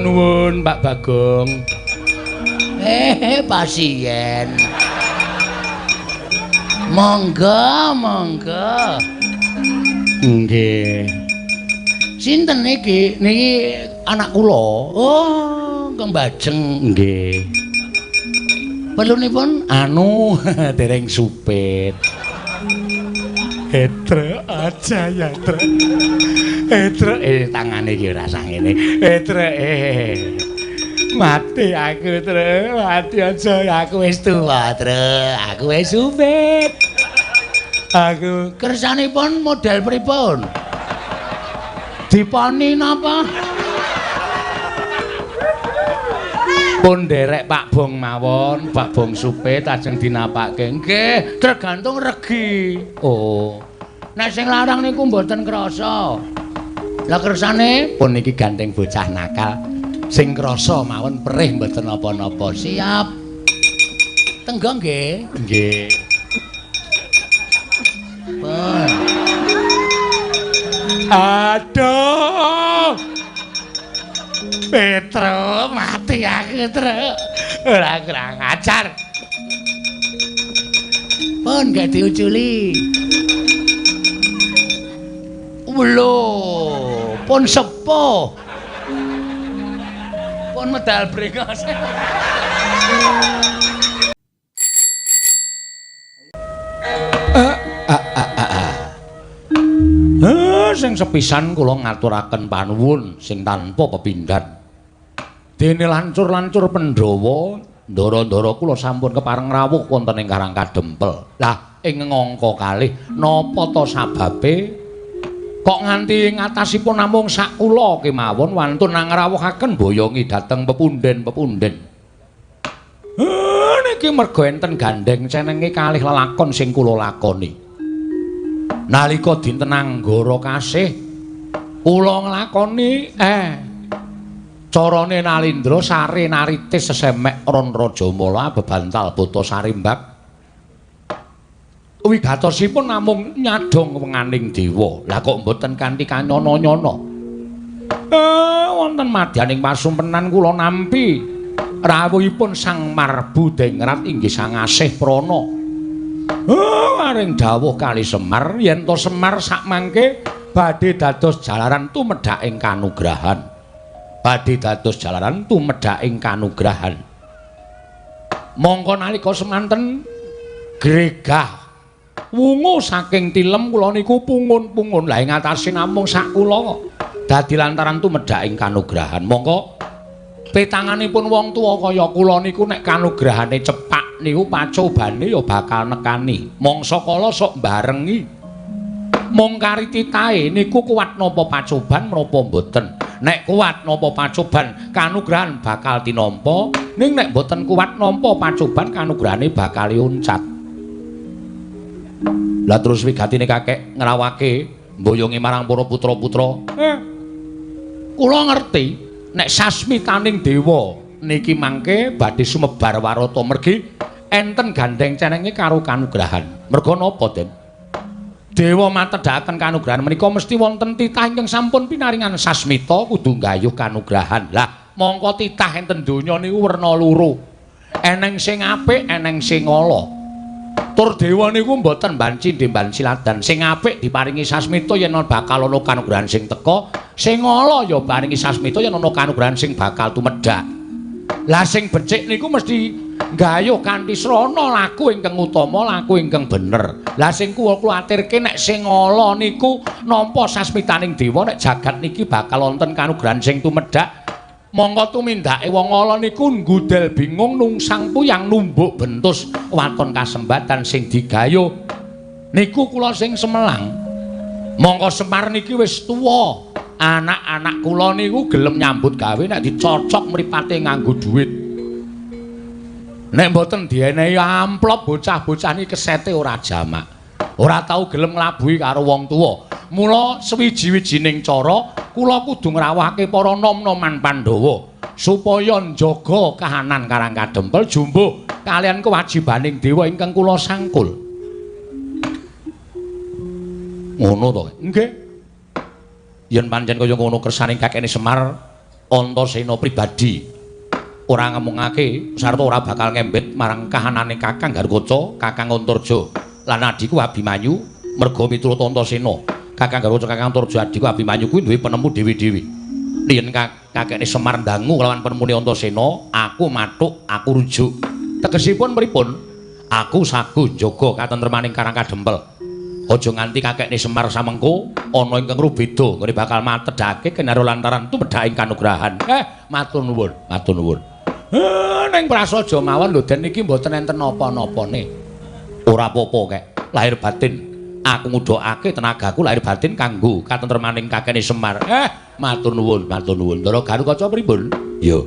Nuwun Pak Bagong. Pasien. Monggo, monggo. Nggih. Sinten niki? Niki anak kula. Oh, Kang Bajeng. Nggih. Perlunipun anu dereng supit. Etre aja ya, Tre. Etre tangane iki ora sangene. Etre Mati aku, Tre. Mati aja aku wis tuwa, Tre. Aku wis supit. Aku kersanipun model pripun? Diponi napa? Pun nderek Pak Bong mawon, Pak Bong supit ajeng dinapake. Nggih, tergantung regi. Oh. Nek sing larang niku mboten krasa. Lah kersane pun niki gandeng bocah nakal. Sing krasa mawon perih mboten napa-napa. Siap. Tenggo nggih. Nggih. Pun. Aduh. Petro mati aku, Tru. Ora kurang ajar. Pun gak diuculi. Lho, pun sepuh. Pun medal brengos. Sing sepisan kula ngaturaken panuwun sing tanpa pepindhan. Dene lancur-lancur Pandhawa, ndara-ndara kula sampun kepareng rawuh wonten ing Karang Kadempel. Lah ing ngangka kalih napa ta sababe kok nganti ngatasipun namung sak kula kemawon wantun ngrawuhaken boyongi dhateng pepunden-pepunden. Niki merga enten gandeng cenenge kalih lelakon sing kula lakoni. Nalika dinten Anggara kasih kula nglakoni carane Nalindra sare naritis sesemek Ron Rajamala bebantal buta sarimbak. Wigatosipun namung nyadhong wenganing dewa. Lah kok mboten kanthi kanyana-nyana. Wonten madyaning pasumpenan kula nampi rawuhipun Sang Marbu Dengrat inggih Sang Asih Prana. Aring dawuh kali Semar yen to Semar sakmangke badhe dados jalaran tumedhaking kanugrahan. Badhe dados jalaran tumedhaking kanugrahan. Mongko nalika semanten gregah wungu saking tilem kula niku pungun-pungun. Lah ing atase namung sak kula kok dadi lantaran tumedhaking kanugrahan. Mongko petanganipun wong tuwa kaya kula niku nek kanugrahane cepak niku pacobane ya bakal nekani. Mangsa kala sok barengi. Mung kari titahe niku kuat napa pacoban menapa mboten. Nek kuat napa pacoban kanugrahan bakal tinampa, ning nek mboten kuat nampa pacoban kanugrahane bakal uncat. Lah terus wigatine kakek ngrawake mboyongi marang para putra-putra. Kula ngerti nek sasmitaning dewa niki mangke badhe sumebar warata mergi enten gandeng cenenge karo kanugrahan. Merga napa, Den? Dewa matedhaken kanugrahan menika mesti wonten titah ingkang sampun pinaringan sasmita kudu nggayuh kanugrahan. Lah, mongko titah enten donya niku werna loro. Eneng sing apik, eneng sing ala. Tur dewa niku mboten banci ndemban siladan. Sing apik diparingi sasmita yen bakal ana kanugrahan sing teka, sing ala ya paringi sasmita yen ana kanugrahan sing bakal tumedhak. Lah sing becik niku mesti nggayuh kanthi srana laku ingkang utama, laku ingkang bener. Lah sing kula kuwatirke nek sing ala niku nampa sasmitaning dewa nek jagat niki bakal wonten kanugrahan sing tumedhak. Mongko tumindake wong ala niku nggudel bingung nungsang puyang numbuk bentus waton kasembatan sing digayuh. Niku kula sing semelang. Mongko Semar niki wis tuwa. Anak-anak kula niku gelem nyambut gawe nek dicocok mripate nganggo dhuwit. Nek mboten dienehi amplop bocah-bocah niki kesete ora jamak. Ora tau gelem nglabuhi karo wong tuwa. Mula sewiji-wijining cara kula kudu ngrawuhake para nom-noman Pandhawa supaya njaga kahanan Karang Kadempel jumbuh kaliyan kewajibaning dewa ingkang kula sangkul. Ngono to? Nggih. Yen pancen kaya ngono kersaning kakene Semar, Antasena pribadi ora ngemungake sarta ora bakal ngembet marang kahanane Kakang Garukaca, Kakang Antarja lan adhiku Abimanyu merga miturut Antasena. Kakang Garukaca, Kakang Antarja, adhiku Abimanyu kuwi duwe penemu dhewe-dhewe. Yen kakekne Semar ndangu kelawan penemune Antasena, aku mathuk, aku rujuk. Tegesipun pripun? Aku sagu njaga katentremaning Karang Kadempel. Aja nganti kakekne Semar samengko ana ingkang rubeda nggone bakal matedhake kinarya lantaran tumedhaking kanugrahan. Matur nuwun, matur nuwun. Ning prasaja mawon lho Den niki mboten enten napa-napane. Ora apa-apa kek, lahir batin. Aku ngudhokake tenagaku lahir batin kanggo katentremaning kakekne Semar. Matur nuwun, matur nuwun. Ndara Garukaca pripun? Ya,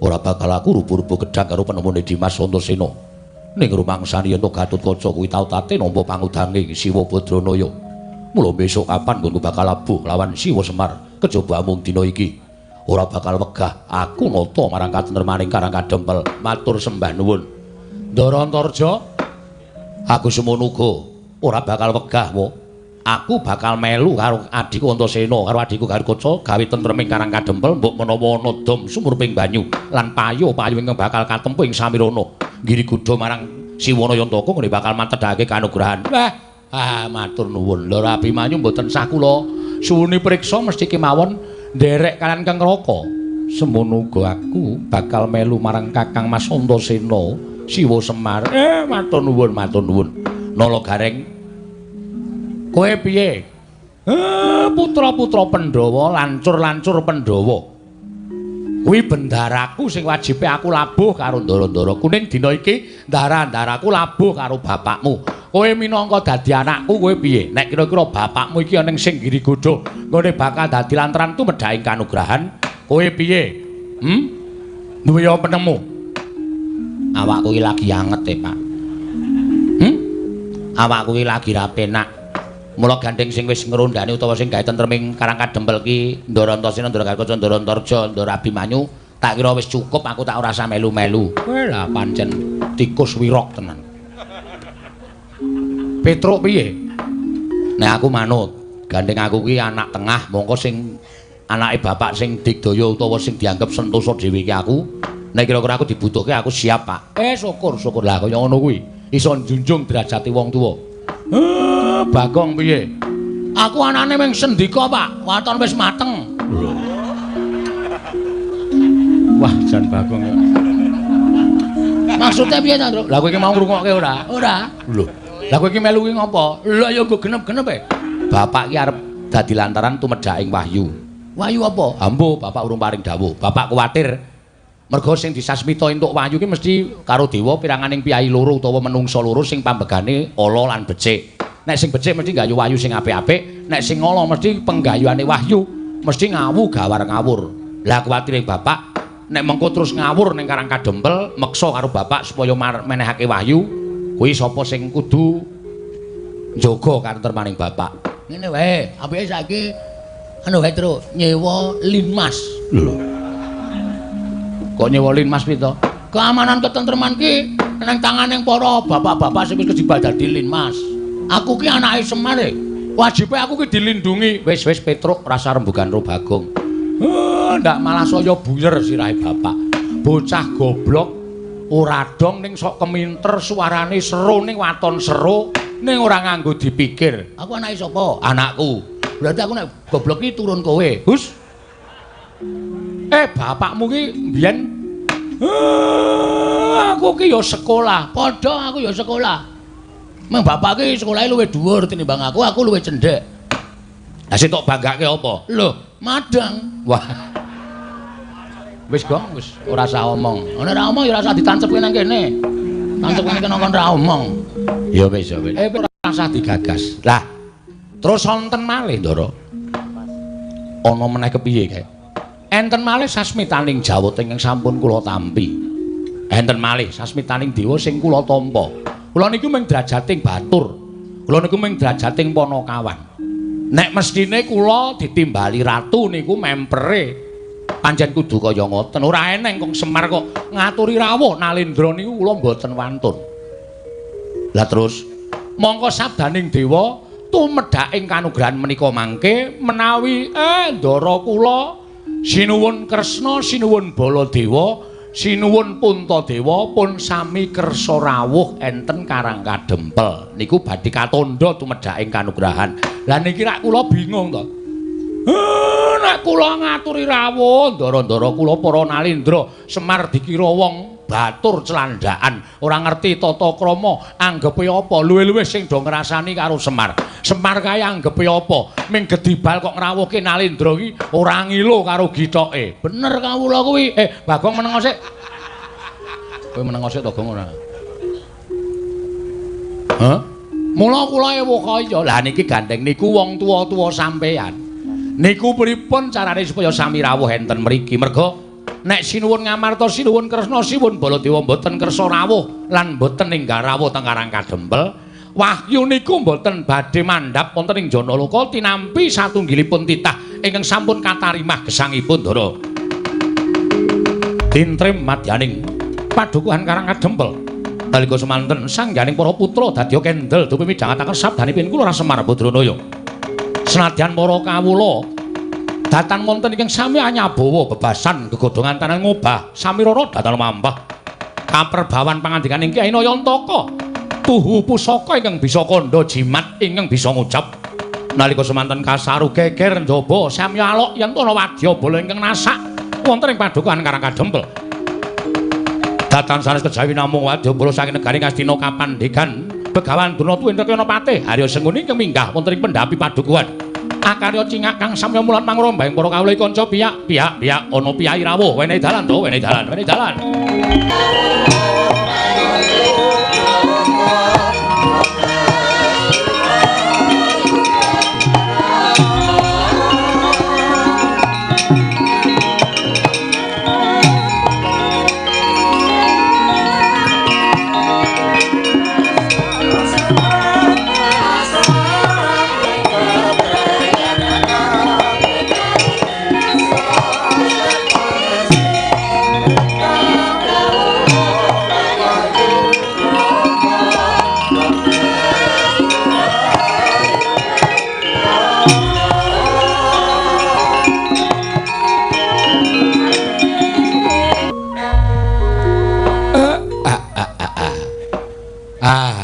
ora bakal aku rubuh-rubuh gedhang karo penemune Dimas Antasena. Ning rumangsani yen Gatotkaca kuwi tau tate nampa pangudange Siwa Badranaya. Mula besok kapan nggonku bakal labuh lawan Siwa Semar kejaba amung dina iki. Ora bakal wegah aku nata marang katentremaning Karang Kadempel. Matur sembah nuwun. Ndara Antarja, aku semono uga ora bakal wegah wo. Aku bakal melu karo adhiku Antasena karo adhiku Garukaca gawe tentreming Karang Kadempel mbok menawa ana dom sumurping banyu lan payo-payo ingkang bakal katempuh ing samirana. Ngiri gudha marang Siwana Yantaka ngene bakal matedhake kanugrahan. Wah, matur nuwun. Lho Abimanyu mboten sah kula suwuni priksa mesti kemawon nderek kalian Kang Raka. Semono uga aku bakal melu marang Kakang Mas Antasena Siwa Semar. Matur nuwun, matur nuwun. Nala Gareng, kowe piye? Putra-putra Pandhawa, lancur-lancur Pandhawa. Kuwi bendaraku sing wajibe aku labuh karo ndara-ndara. Kuning dina iki ndara-ndaraku labuh karo bapakmu. Kowe minangka dadi anakku kowe piye? Nek kira-kira bapakmu iki ana sing ngiri godha, nggone bakal dadi lantaran tumedhaking kanugrahan, kowe piye? Duwe penemu? Awakku iki lagi anget e, Pak. Awakku iki lagi ra penak. Mula gandeng sing wis ngrondhani utawa sing gawe tentreming Karang Kadempel ki Ndara Antasena, Ndara Garukaca, Ndara Antarja, Ndara Abimanyu, tak kira wis cukup aku tak ora usah melu-melu. Kowe lah pancen tikus wirok tenan. Petruk piye? Nek aku manut, gandeng aku ki anak tengah, mongko sing anake bapak sing digdaya utawa sing dianggep sentosa dhewe ki aku. Nek kira-kira aku dibutuhke aku siap, Pak. Syukur, syukur lah kaya ngono kuwi. Iso njunjung derajate wong tuwa. Bagong piye? Aku anane mung sendika, Pak. Waton wis mateng. Wah, jan Bagong ya. Maksudnya piye ta, Nduk? Lah kowe iki mau ngrungokke ora? Ora. Lho. Lah kowe iki melu kuwi ngopo? Lah ya nggo genep-genep e. Bapak iki arep dadi lantaran tumedhaking wahyu. Wahyu apa? Ambo, bapak urung paring dawuh. Bapak kuwatir mergo sing disasmita entuk wahyu ki mesti karo dewa piranganing piyai loro utawa menungsa loro sing pambegane ala lan becik. Nek sing becik mesti nggayu wahyu sing apik-apik, nek sing ala mesti penggayuane wahyu mesti ngawu gawar ngawur. Lah kuwatire bapak nek mengko terus ngawur ning Karang Kadempel meksa karo bapak supaya menehake wahyu, kuwi sapa sing kudu njaga katentremaning bapak. Ngene wae, apike saiki anu wae Truk, nyewa Linmas. Lho. Kok nyewa Linmas piye to? Keamanan ketentreman ki nang tangane para bapak-bapak sing wis kejebak dadi Linmas. Aku ki anake Semar e. Wajibe aku ki dilindungi. Wis wis Petruk rasa rembugan ro Bagong. Ndak malah saya buyer sirahe bapak. Bocah goblok ora dong ning sok keminter suarane seru ning waton seru ning ora nganggo dipikir. Aku anake sapa? Anakku. Berarti aku nek goblok ki turun kowe. Hus. Bapakmu ki mbiyen aku ki ya sekolah. Padha aku ya sekolah. Meng bapak ki sekolahe luwih dhuwur tinimbang aku, aku luwih cendhek. Lah sing tok banggake apa? Lho, madang. Wah. Wis gong, wis ora usah omong. Nek ora omong ya ora usah ditancepke nang kene. Tancepke nang kene kon ora omong. Ya wis, ya wis. Ora usah digagas. Lah, terus wonten malih, Ndara. Ana meneh kepiye kae? Enten malih sasmitaning Jawata ingkang sampun kula tampi. Enten malih sasmitaning dewa sing kula tampa. Kula niku mung drajating batur. Kula niku mung drajating panakawan. Nek mestine kula ditimbali ratu niku mempere. Pancen kudu kaya ngoten. Ora eneng kong Semar kok ngaturi rawuh Nalendra niku kula mboten wantun. Lah terus mongko sabdaning dewa tumedhaking kanugrahan menika mangke menawi ndara kula Sinuwun Kresna, sinuwun Baladewa, sinuwun Puntadewa pun sami kersa rawuh enten Karang Kadempel. Niku badhe katandha tumedhaking kanugrahan. Lah niki rak kula bingung to. Nek kula ngaturi rawuh, ndara-ndara kula para nalindra Semar dikira wong batur celandaan, ora ngerti tata krama, anggepe apa, luwih-luwih sing do ngrasani karo Semar. Semar kae anggepe apa? Ming gedibal kok ngrawuhke Nalindra iki ora ngilo karo githoke. Bener kawula kuwi. Bagong meneng sik. Kowe meneng sik to, Gong, ora? Hah? Mula kula ewuh kaya. Lah niki gandeng niku wong tuwa-tuwa sampean. Niku pripun carane supaya sami rawuh enten mriki? Merga nek sinuwun Ngamarta, sinuwun Kresna, sinuwun Baladewa mboten kersa rawuh lan mboten ninggal rawuh teng Karang Kadempel, wahyu niku mboten badhe mandhap wonten ing Janaloka tinampi satunggilipun titah ingkang sampun katarimah gesangipun Ndara. Tintrim madyaning padukuhan Karang Kadempel. Nalika semanten sangganing para putra dadya kendel dupi midhangetaken sabdanipun kula Semar Badranaya. Senadyan para kawula datan wonten ingkang sami anyabawa bebasan gegodhongan tanah ngobah sami rara datan mampah kaperbawan pangandikaning Kyai Nayantaka tuhu pusaka ingkang bisa kandha jimat ingkang bisa ngucap. Nalika semanten kasaru geger njaba sami alok yen ana wadya bala ingkang nasak wonten ing padukuhan Karang Kadempel. Datan sanes kejawi namung wadya bala saking negari Ngastina kapandegan Begawan Durna tuwin Rekana Patih Harya Sengkuni ingkang minggah wonten ing pendhapi padukuhan. Akarya cingak kang samya mulat mangrombaing para kawula kanca piyak piyak piyak ana piyayi rawuh wenehi dalan to, wenehi dalan, wenehi dalan.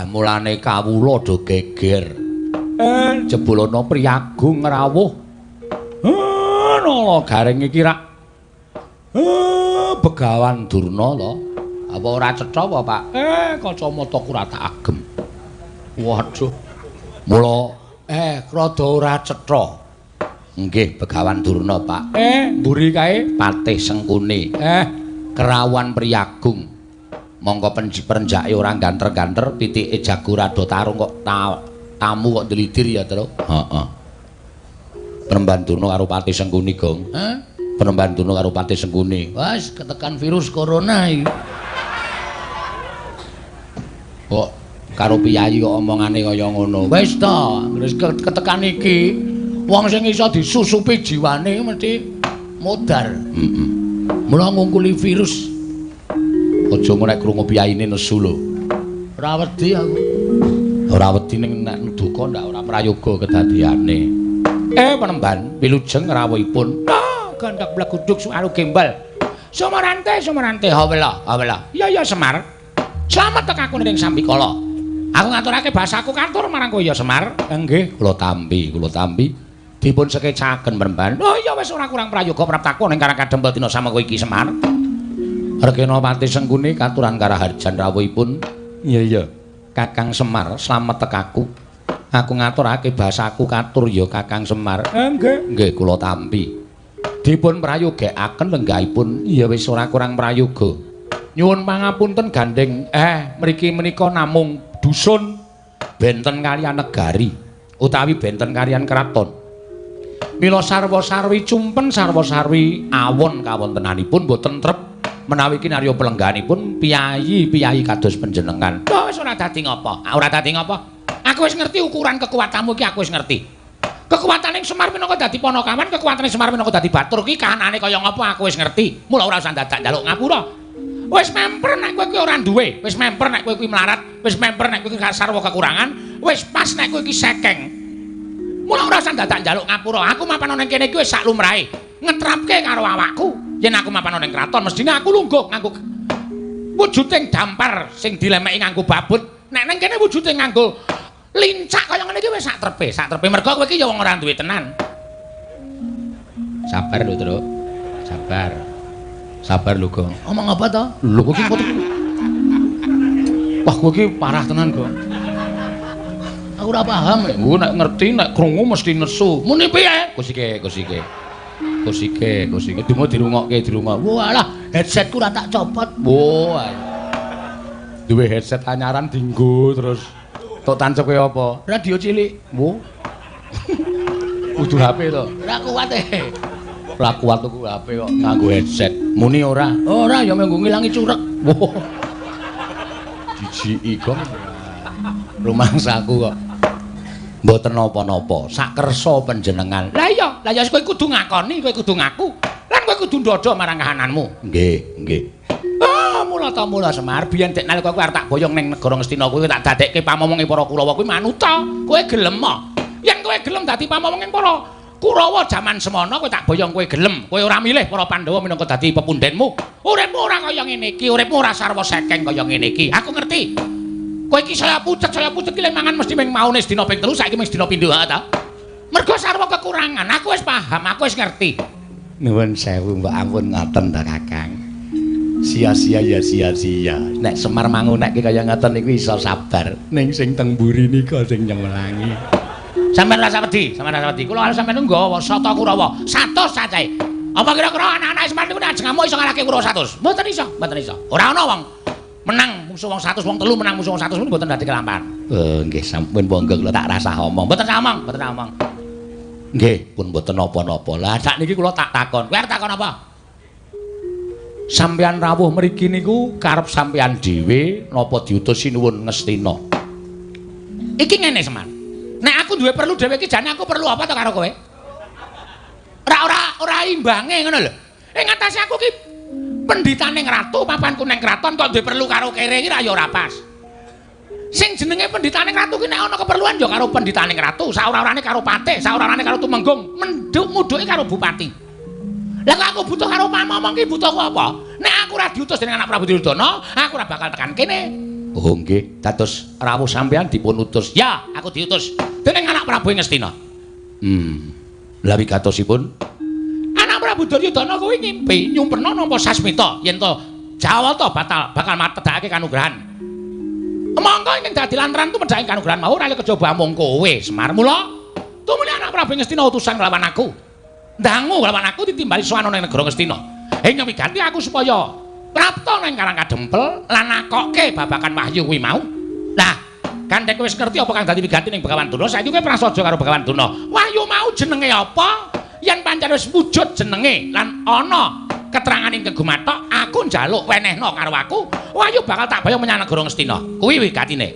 Mulane kawula do geger. Jebul ana priyagung rawuh. Nala garing iki rak Begawan Durna to. Apa ora cetha apa, Pak? Kacamataku ora tak agem. Waduh. Mula rada ora cetha. Nggih, Begawan Durna, Pak. Mburi kae Patih Sengkuni. Kerawuhan priyagung. Mongko perenjake ora ganter-ganter, pitike jago rada tarung kok tamu kok ndlidir ya, Tru. Heeh. Penemban Durna karo Patih Sengkuni, Gong. Heh? Penemban Durna karo Patih Sengkuni. Wes ketekan virus corona iki. Kok karo piyayi kok omongane kaya ngono. Wis to, wis ketekan iki wong sing iso disusupi jiwane mesti modar. Heeh. Mula ngungkuli virus. Aja nek krungu piyayine nesu lho. Ora wedi aku. Ora wedi ning nek duka ndak ora prayoga kedadeyane. Penemban wilujeng rawuhipun. Gandhak bleguduk suaru gembal. Sumarante, sumarante, hawela, hawela. Iya ya Semar. Slamet tekaku ning sambikala. Aku ngaturake basaku katur marang kowe ya Semar. Nggih, kula tampi, kula tampi. Dipun sekecaken penemban. Oh iya wis ora kurang prayoga praptaku ning Karang Kadempel dina samengko iki Semar. Rekena Patih Sengkuni katuran karaharjan rawuhipun. Iya iya. Kakang Semar, slamet tekaku. Aku ngaturake basaku katur ya Kakang Semar. Nggih, nggih kula tampi. Dipun prayogekaken lenggahipun. Iya wis ora kurang prayoga. Nyuwun pangapunten gandeng. Mriki menika namung dusun benten kaliyan negari utawi benten kaliyan kraton. Mila sarwa-sarwi cumpen sarwa-sarwi awon kawontenanipun boten trep menawi kinarya pelengganipun piyayi-piyayi kados panjenengan. Oh, wis ora dadi ngapa? Ora dadi ngapa? Aku wis ngerti ukuran kekuatanmu iki, aku wis ngerti. Kekuatane Semar minangka dadi Panakawan, kekuatane Semar minangka dadi Batur iki kahanane kaya ngapa aku wis ngerti. Mula ora usah dadak njaluk ngapura. Wis memper nek kowe kuwi ora duwe, wis memper nek kowe kuwi melarat, wis memper nek kowe kuwi sarwa kekurangan, wis pas nek kowe iki sekeng. Mula ora usah dadak njaluk ngapura. Aku mapan nang kene iki wis sak lumrahe. Ngetrapke karo awakku. Yen aku mapan ning kraton mestine aku lungguh nganggo wujuding dampar sing dilemeki nganggo babut. Nek nang kene wujude nganggo lincak kaya ngene iki wis sak trepe, sak trepe mergo kowe iki ya wong ora duwe tenan. Sabar lho, Truk. Sabar. Sabar lho, Gong. Omong apa to? Lho kowe iki wah, kowe iki parah tenan, Gong. Aku ora paham. Engko nek ngerti nek krungu mesti nesu. Muni piye? Kusike, kusike. Kusike, kusike. Dumo dirungokke, dirungok. Walah, headsetku ora tak copot. Wah. Duwe headset anyaran dinggo terus. Tok tancep kowe apa? Radio cilik. Wo. Kudu HP to. Ora kuat e. Ora kuat tuku HP kok nganggo headset. Muni ora? Ora ya mung ngilangi curek. Wo. Jijiki Gong. Rumangsaku kok. Mboten napa-napa, sakersa panjenengan. Lah iya, lah ya kowe kudu ngakoni, kowe kudu ngaku. Lan kowe kudu ndodho marang kahananmu. Nggih, nggih. Ah, mula ta mula Semar, biyen dek nalika kowe arep tak boyong ning negara Ngastina kuwi tak dadekke pamomonge para Kurawa kuwi manuta. Kowe gelem ah. Yen kowe gelem dadi pamomonge para Kurawa jaman semono kowe tak boyong kowe gelem. Kowe ora milih para Pandhawa minangka dadi pepundhenmu. Uripmu ora kaya ngene iki, uripmu ora sarwa sekeng kaya ngene iki. Aku ngerti. Kowe iki saya pucet iki lek mangan mesti mung maune sedina ping 3, saiki mung sedina pindho ta. Mergo sarwa kekurangan, aku wis paham, aku wis ngerti. Nuwun sewu mbok ampun ngoten ta Kakang. Sia-sia ya sia-sia. Nek Semar mangunekke kaya ngoten niku iso sabar. Ning sing teng mburi nika sing nyemelangi. Sampeyan rasa wedi, sampeyan rasa wedi. Kula karo sampeyan nggawa sata Kurawa 100 cacahe. Apa kira-kira anak-anak Semar niku nek ajeng ngamuk iso ngalahke Kurawa 100? Mboten iso, mboten iso. Ora ana wong menang musuh wong 100, wong telu menang musuh wong 100 mboten dadi kelampahan. Oh, nggih sampun monggo kula tak rasah omong. Mboten omong, mboten omong. Nggih, pun mboten napa-napa. Lah sakniki kula tak takon. Kowe arep takon apa? Sampeyan rawuh mriki niku karep sampeyan dhewe napa diutus Sinuwun Ngastina? Iki ngene Semar. Nek aku duwe perlu dhewe iki jane aku perlu apa to karo kowe? Ora imbange ngono lho. Ing atase aku ki pendhitane ratu, papanku nang kraton kok duwe perlu karo kere iki ra ya ora pas. Sing jenenge pendhitane ratu ki nek ana keperluan ya karo pendhitane ratu, saora-orane karo patih, saora-orane karo tumenggung, menduk mudhuke karo bupati. Lah kok aku butuh karo pamomong ki butuhku apa? Nek aku ora diutus dening anak Prabu Duryudana, aku ora bakal tekan kene. Oh nggih, dados rawuh sampeyan dipun utus. Ya, aku diutus dening anak Prabu Ngastina. Lah wigatosipun anak Prabu Duryudana kuwi ngimpi nyumpena nampa sasmita yen to Jawata bakal matedhakake kanugrahan. Monggo ing dadi lantaran tumedhake kanugrahan mau ora kejaba amung kowe Semar. Mula tumuli anak Prabu Ngastina utusan nglawan aku. Ndangu nglawan aku ditimbali sowan ning negara Ngastina. Ing wigati aku supaya prapta nang Karang Kadempel lan nakokke babagan wahyu kuwi mau. Lah, gandeng kowe wis ngerti apa kang dadi wigati ning Begawan Durna, saiki kowe prasaja karo Begawan Durna. Wahyu mau jenenge apa? Yen pancen wis wujud jenenge lan ana keterangan ing kegumathok, aku njaluk wenehno karo aku, wahyu bakal tak boyong menyang negara Ngastina. Kuwi wigatine.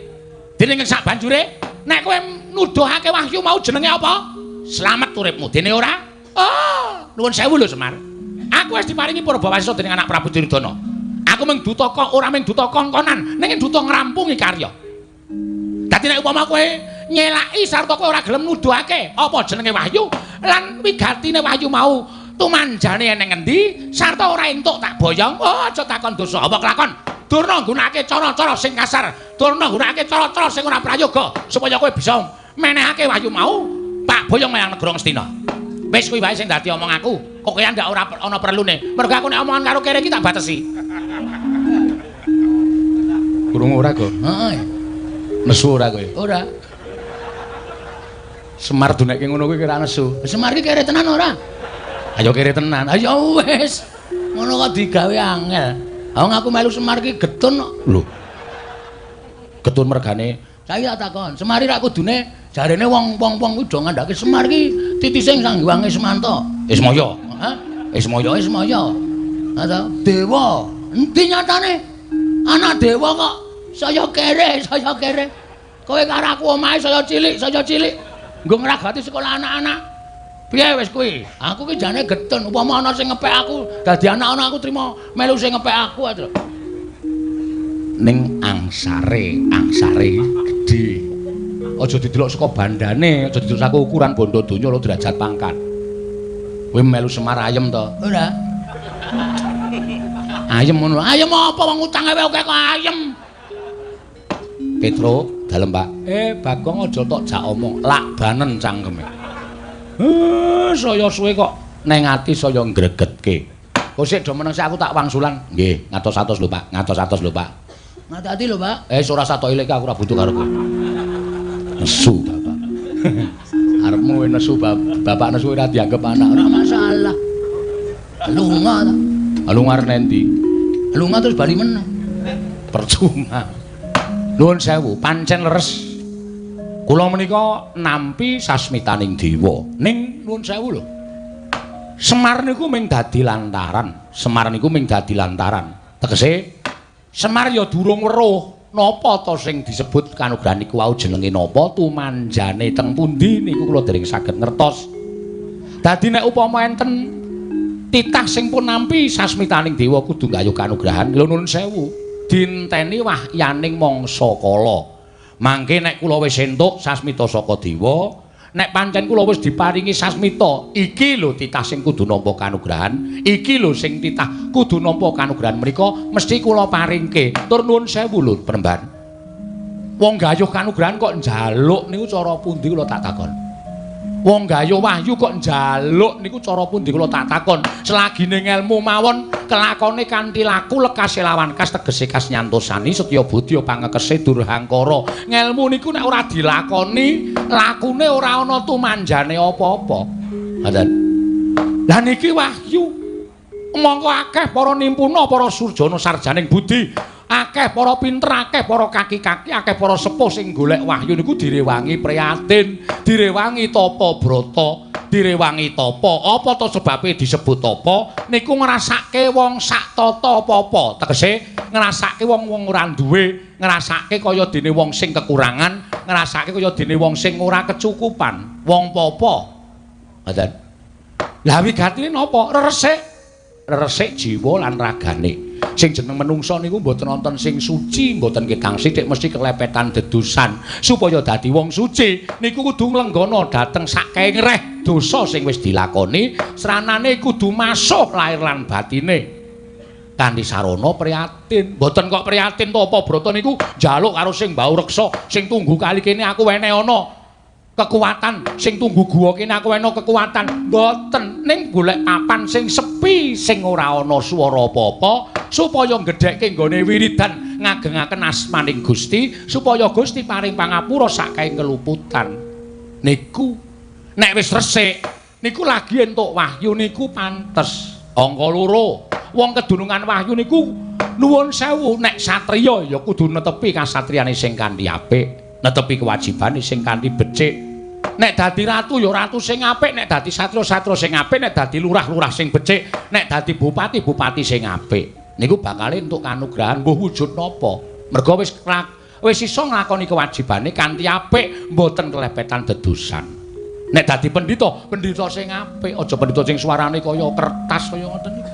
Dene ing sak banjure, nek kowe nuduhake wahyu mau jenenge apa? Slamet uripmu. Dene ora? Oh, nuwun sewu lho Semar. Aku wis diparingi purba wasesa dening anak Prabu Duryudana. Aku mung duta kok ora mung duta kongkonan, ning duta ngrampungi karya. Dadi nek upama kowe nyelaki sarta kowe ora gelem nuduhake apa jenenge wahyu lan wigatine wahyu mau tumanjane ning ngendi sarta ora entuk tak boyong, oh aja takon dosa apa kelakon. Durna nggunakake cara-cara sing kasar, durna nggunakake cara-cara sing ora prayoga supaya kowe bisa menehake wahyu mau tak boyong menyang negara Ngastina. Wis kuwi wae sing dadi omong aku. Kok kaya ndak ora ana perlune. Mergo aku nek omongan karo kere iki tak batesi. Krungu ora, Go? Heeh. Nesu ora kowe? Ora. Semar dunekke ngono kuwi kira nesu. Semar iki kere tenan ora? Ayo kere tenan. Ayo wis. Ngono kok digawe angel. Wong aku melu Semar iki getun kok. Lho. Getun mergane. Saiki tak takon, Semar iki rak kudune jarene wong-wong kuwi do ngandhake Semar iki titise Sang Hyang Ismanta. Ismaya. Hah? Ismaya, Ismaya. Ha ta? Dewa. Endi nyatane? Anak dewa kok saya kere, saya kere. Kowe karo aku omahe saya cilik, saya cilik. Nggo ngragati sekolah anak-anak. Piye wis kuwi? Aku ki jane getun, upama ana sing ngepek aku, dadi anak-anak aku trimo melu sing ngepek aku aja. Ning angsare, angsare gedhe. Aja didelok saka bandane, aja didelok saka ukuran bondo donya lho derajat pangkat. Kowe melu Semar ayem to? Ora. Ayem ngono. Ayem apa wong utange wae akeh kok ayem. Petro, dalem Pak. Bagong aja tok jak omong, lakbanen cangkeme. Saya suwe kok neng ati saya ngregetke. Kok sik do meneng sik aku tak wangsulan. Nggih, ngatos-atos lho Pak, ngatos-atos lho Pak. Ngati-ati lho Pak. Ora satok ilik aku ora butuh karo kowe. Nesu bapak. Arepmu nesu bapak nesu ora dianggep anak, ora masalah. Lunga ta. Lunga arep endi? Lunga terus bali meneh. Percuma. Nuwun sewu, pancen leres. Kula menika nampi sasmitaning dewa. Ning nuwun sewu lho. Semar niku ming dadi lantaran. Semar niku ming dadi lantaran. Tegese Semar ya durung weruh napa ta sing disebut kanugrahan niku wau jenenge napa, tumanjane teng pundi niku kula dereng saged ngertos. Dadi nek upama enten titah sing pun nampi sasmitaning dewa kudu nggayuh kanugrahan, lho nuwun sewu, dinteni wahyaning mangsa kala. Mangke nek kula wis entuk sasmita saka dewa, nek pancen kula wis diparingi sasmita, iki lho titah sing kudu nampa kanugrahan, iki lho sing titah kudu nampa kanugrahan menika mesti kula paringke. Tur nuwun sewu lho Penemban. Wong gayuh kanugrahan kok njaluk niku cara pundi kula tak takon. Wong gayuh wahyu kok njaluk niku cara pundi kula tak takon. Selagine ngelmu mawon kelakone kanthi laku lekase lawan kas tegese kas nyantosani setya budya pangekese durhangkara. Ngelmu niku nek ora dilakoni, lakune ora ana tumanjane apa-apa. Ngoten. Lah niki wahyu. Mongko akeh para nimpuna, para surjana sarjaning budi, akeh para pinter, akeh para kaki-kaki, akeh para sepuh sing golek wahyu niku direwangi prihatin, direwangi tapa brata, direwangi tapa. Apa to sebabe disebut tapa? Niku ngrasake wong sak tata apa-apa. Tegese ngrasake wong-wong ora duwe, ngrasake kaya dene wong sing kekurangan, ngrasake kaya dene wong sing ora kecukupan, wong papa. Ngoten. Lah wigatine napa? Resik. Resik jiwa lan ragane. Sing jeneng menungsa niku mboten wonten sing suci, mboten ketang sithik mesti kelepetan dedusan. Supaya dadi wong suci niku kudu nglenggana dhateng sakehe ngreh dosa sing wis dilakoni, sranane kudu masuh lahir lan batine. Kanthi sarana prihatin. Mboten kok prihatin to apa brata niku njaluk karo sing mbau reksa, sing tunggu kali kene aku wene ana kekuatan, sing tunggu guwa kene aku ana kekuatan. Mboten, ning golek papan sing sepi, sing ora ana swara apa-apa, supaya ngedhekke nggone wiridan ngagengaken asmaning Gusti, supaya Gusti paring pangapura sakae keluputan. Niku nek wis resik niku lagi entuk wahyu niku pantes. Angka loro, wong kedunungan wahyu niku nuwun sewu, nek satriya ya kudu netepi kasatriyane sing kanthi apik, netepi kewajibane sing kanthi becik. Nek dadi ratu ya ratu sing apik, nek dadi satria-satria sing apik, nek dadi lurah-lurah sing becik, nek dadi bupati-bupati sing apik. Niku bakal entuk kanugrahan mbuh wujud napa. Merga wis iso nglakoni kewajibane kanthi apik, mboten kelepetan dedusan. Nek dadi pendhita, pendhita sing apik, aja pendhita sing suarane kaya kertas kaya ngoten niku.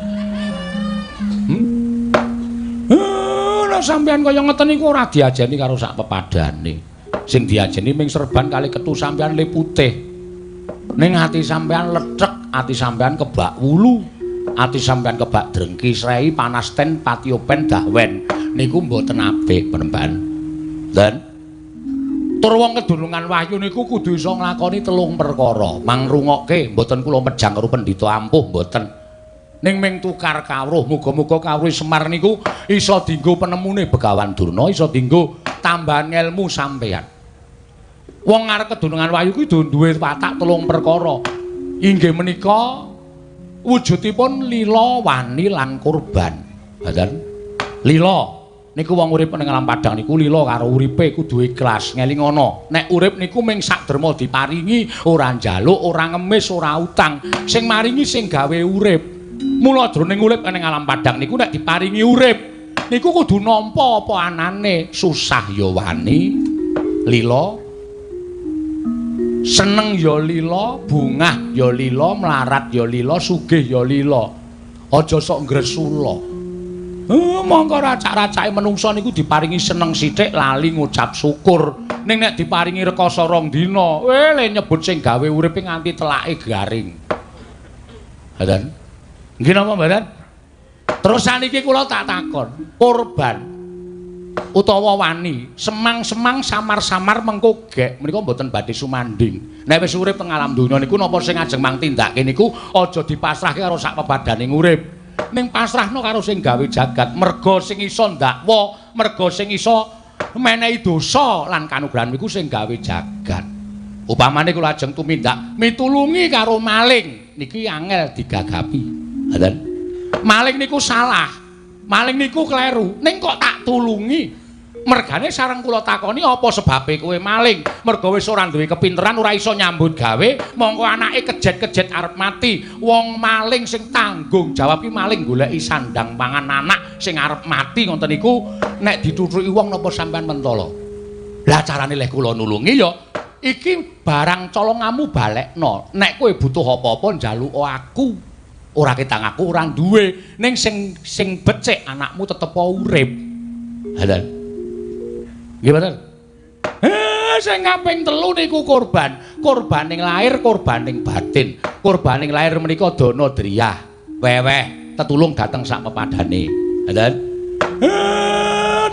Lah sampean kaya ngoten niku ora diajeni karo sak pepadane. Sing diajeni ming serban kali ketu sampean le putih. Ning ati sampean lethek, ati sampean kebak wulu, ati sampean kebak drengki srei panasten patiopen dahwen. Niku mboten apik Penemban. Dan tur wong kedunungan wahyu niku kudu iso nglakoni telung perkara. Mangrungokke mboten kula mejang karo pendhita ampuh mboten. Ning ming tukar kawruh, muga-muga kawruh Semar niku iso dienggo penemune Begawan Durna, iso dienggo tambahan ngelmu sampeyan. Wong arep kedunungan wahyu kuwi duwe watak telung perkara. Inggih menika wujudipun lila, wani lan kurban. Ngoten. Lila niku wong urip ning alam padhang niku lila karo uripe kudu ikhlas, ngelingono. Nek urip niku ming sak derma diparingi, ora njaluk, ora ngemis, ora utang. Sing maringi sing gawe urip. Mula jroning urip ning alam padhang niku nek diparingi urip niku kudu nampa apa anane, susah ya wani, lila, seneng ya lila, bungah ya lila, mlarat ya lila, sugih ya lila. Aja sok ngresula. Mongko racak-racake menungsa niku diparingi seneng sithik lali ngucap syukur. Ning nek diparingi rekoso rong dina, le nyebut sing gawe uripe nganti telake garing. Ngoten. Nggih napa mboten? Terus saniki kula tak takon, korban utawa wani semang-semang samar-samar mengko gek menika mboten badhe sumanding. Nek wis urip teng alam donya niku napa sing ajeng mang tindake niku aja dipasrahke karo sak pepadaning urip. Ning pasrahno karo sing gawe jagat, merga sing iso ndakwa, merga sing iso menehi dosa lan kanugrahan niku sing gawe jagat. Upamane kula ajeng tumindak mitulungi karo maling niki angel digagapi. Ngoten. Maling niku salah. Maling niku kleru. Ning kok tak tulungi? Mergane sareng kula takoni apa sebabe kowe maling? Merga wis ora duwe kepinteran, ora iso nyambut gawe, mongko anake kejet-kejet arep mati. Wong maling sing tanggung jawab ki maling goleki sandang pangan anak sing arep mati ngoten niku nek dituthuki wong napa sampean mentala? Lah carane leh kula nulungi ya iki barang colongamu balekno. Nek kowe butuh apa-apa njaluk aku. Ora ketang aku ora duwe, ning sing becik anakmu tetep urip. Lha nggih mboten? Sing kaping telu niku korban. Korbaning lahir, korbaning batin. Korbaning lahir menika dana driyah, weweh, tetulung dateng sak pepadane. Ngoten.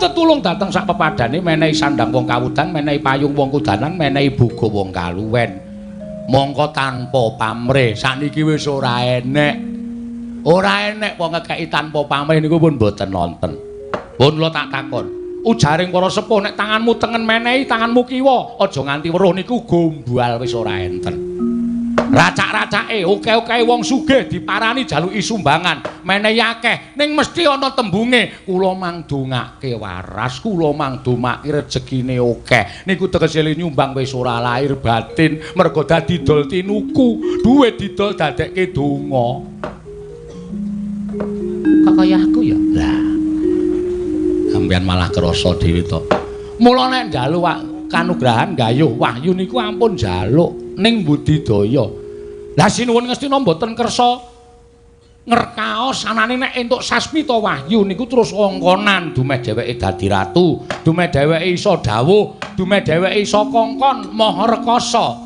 Tetulung dateng sak pepadane menehi sandang wong kawudan, menehi payung wong kudanan, menehi boga wong kaluwen. Mongko tanpa pamrih sakniki wis ora enek. Ora enek wong ngekeki tanpa pamrih niku pun mboten nonten. Pun kula tak takon. Ujaring para sepuh nek tanganmu tengen menehi tanganmu kiwa aja nganti weruh niku gombal wis ora enten. Racak-racake oke-oke wong sugih diparani jaluki sumbangan menehi akeh ning mesti ana tembunge kula mangdongake waras, kula mangdomake rejekine akeh. Niku tegese nyumbang wis ora lahir batin mergo dadi dol tinuku, duwe didol dadekke donga. Kok kaya aku ya? Lah sampeyan malah krasa dhewe to. Mula nek njaluk kanugrahan gayuh wahyu niku ampun njaluk ning budidaya. Lah sinuwun Ngastina mboten kersa ngrekaos anane nek entuk sasmita wahyu niku terus kongkonan dumeh dheweke dadi ratu, dumeh dheweke iso dawuh, dumeh dheweke iso kongkon maha rekasa.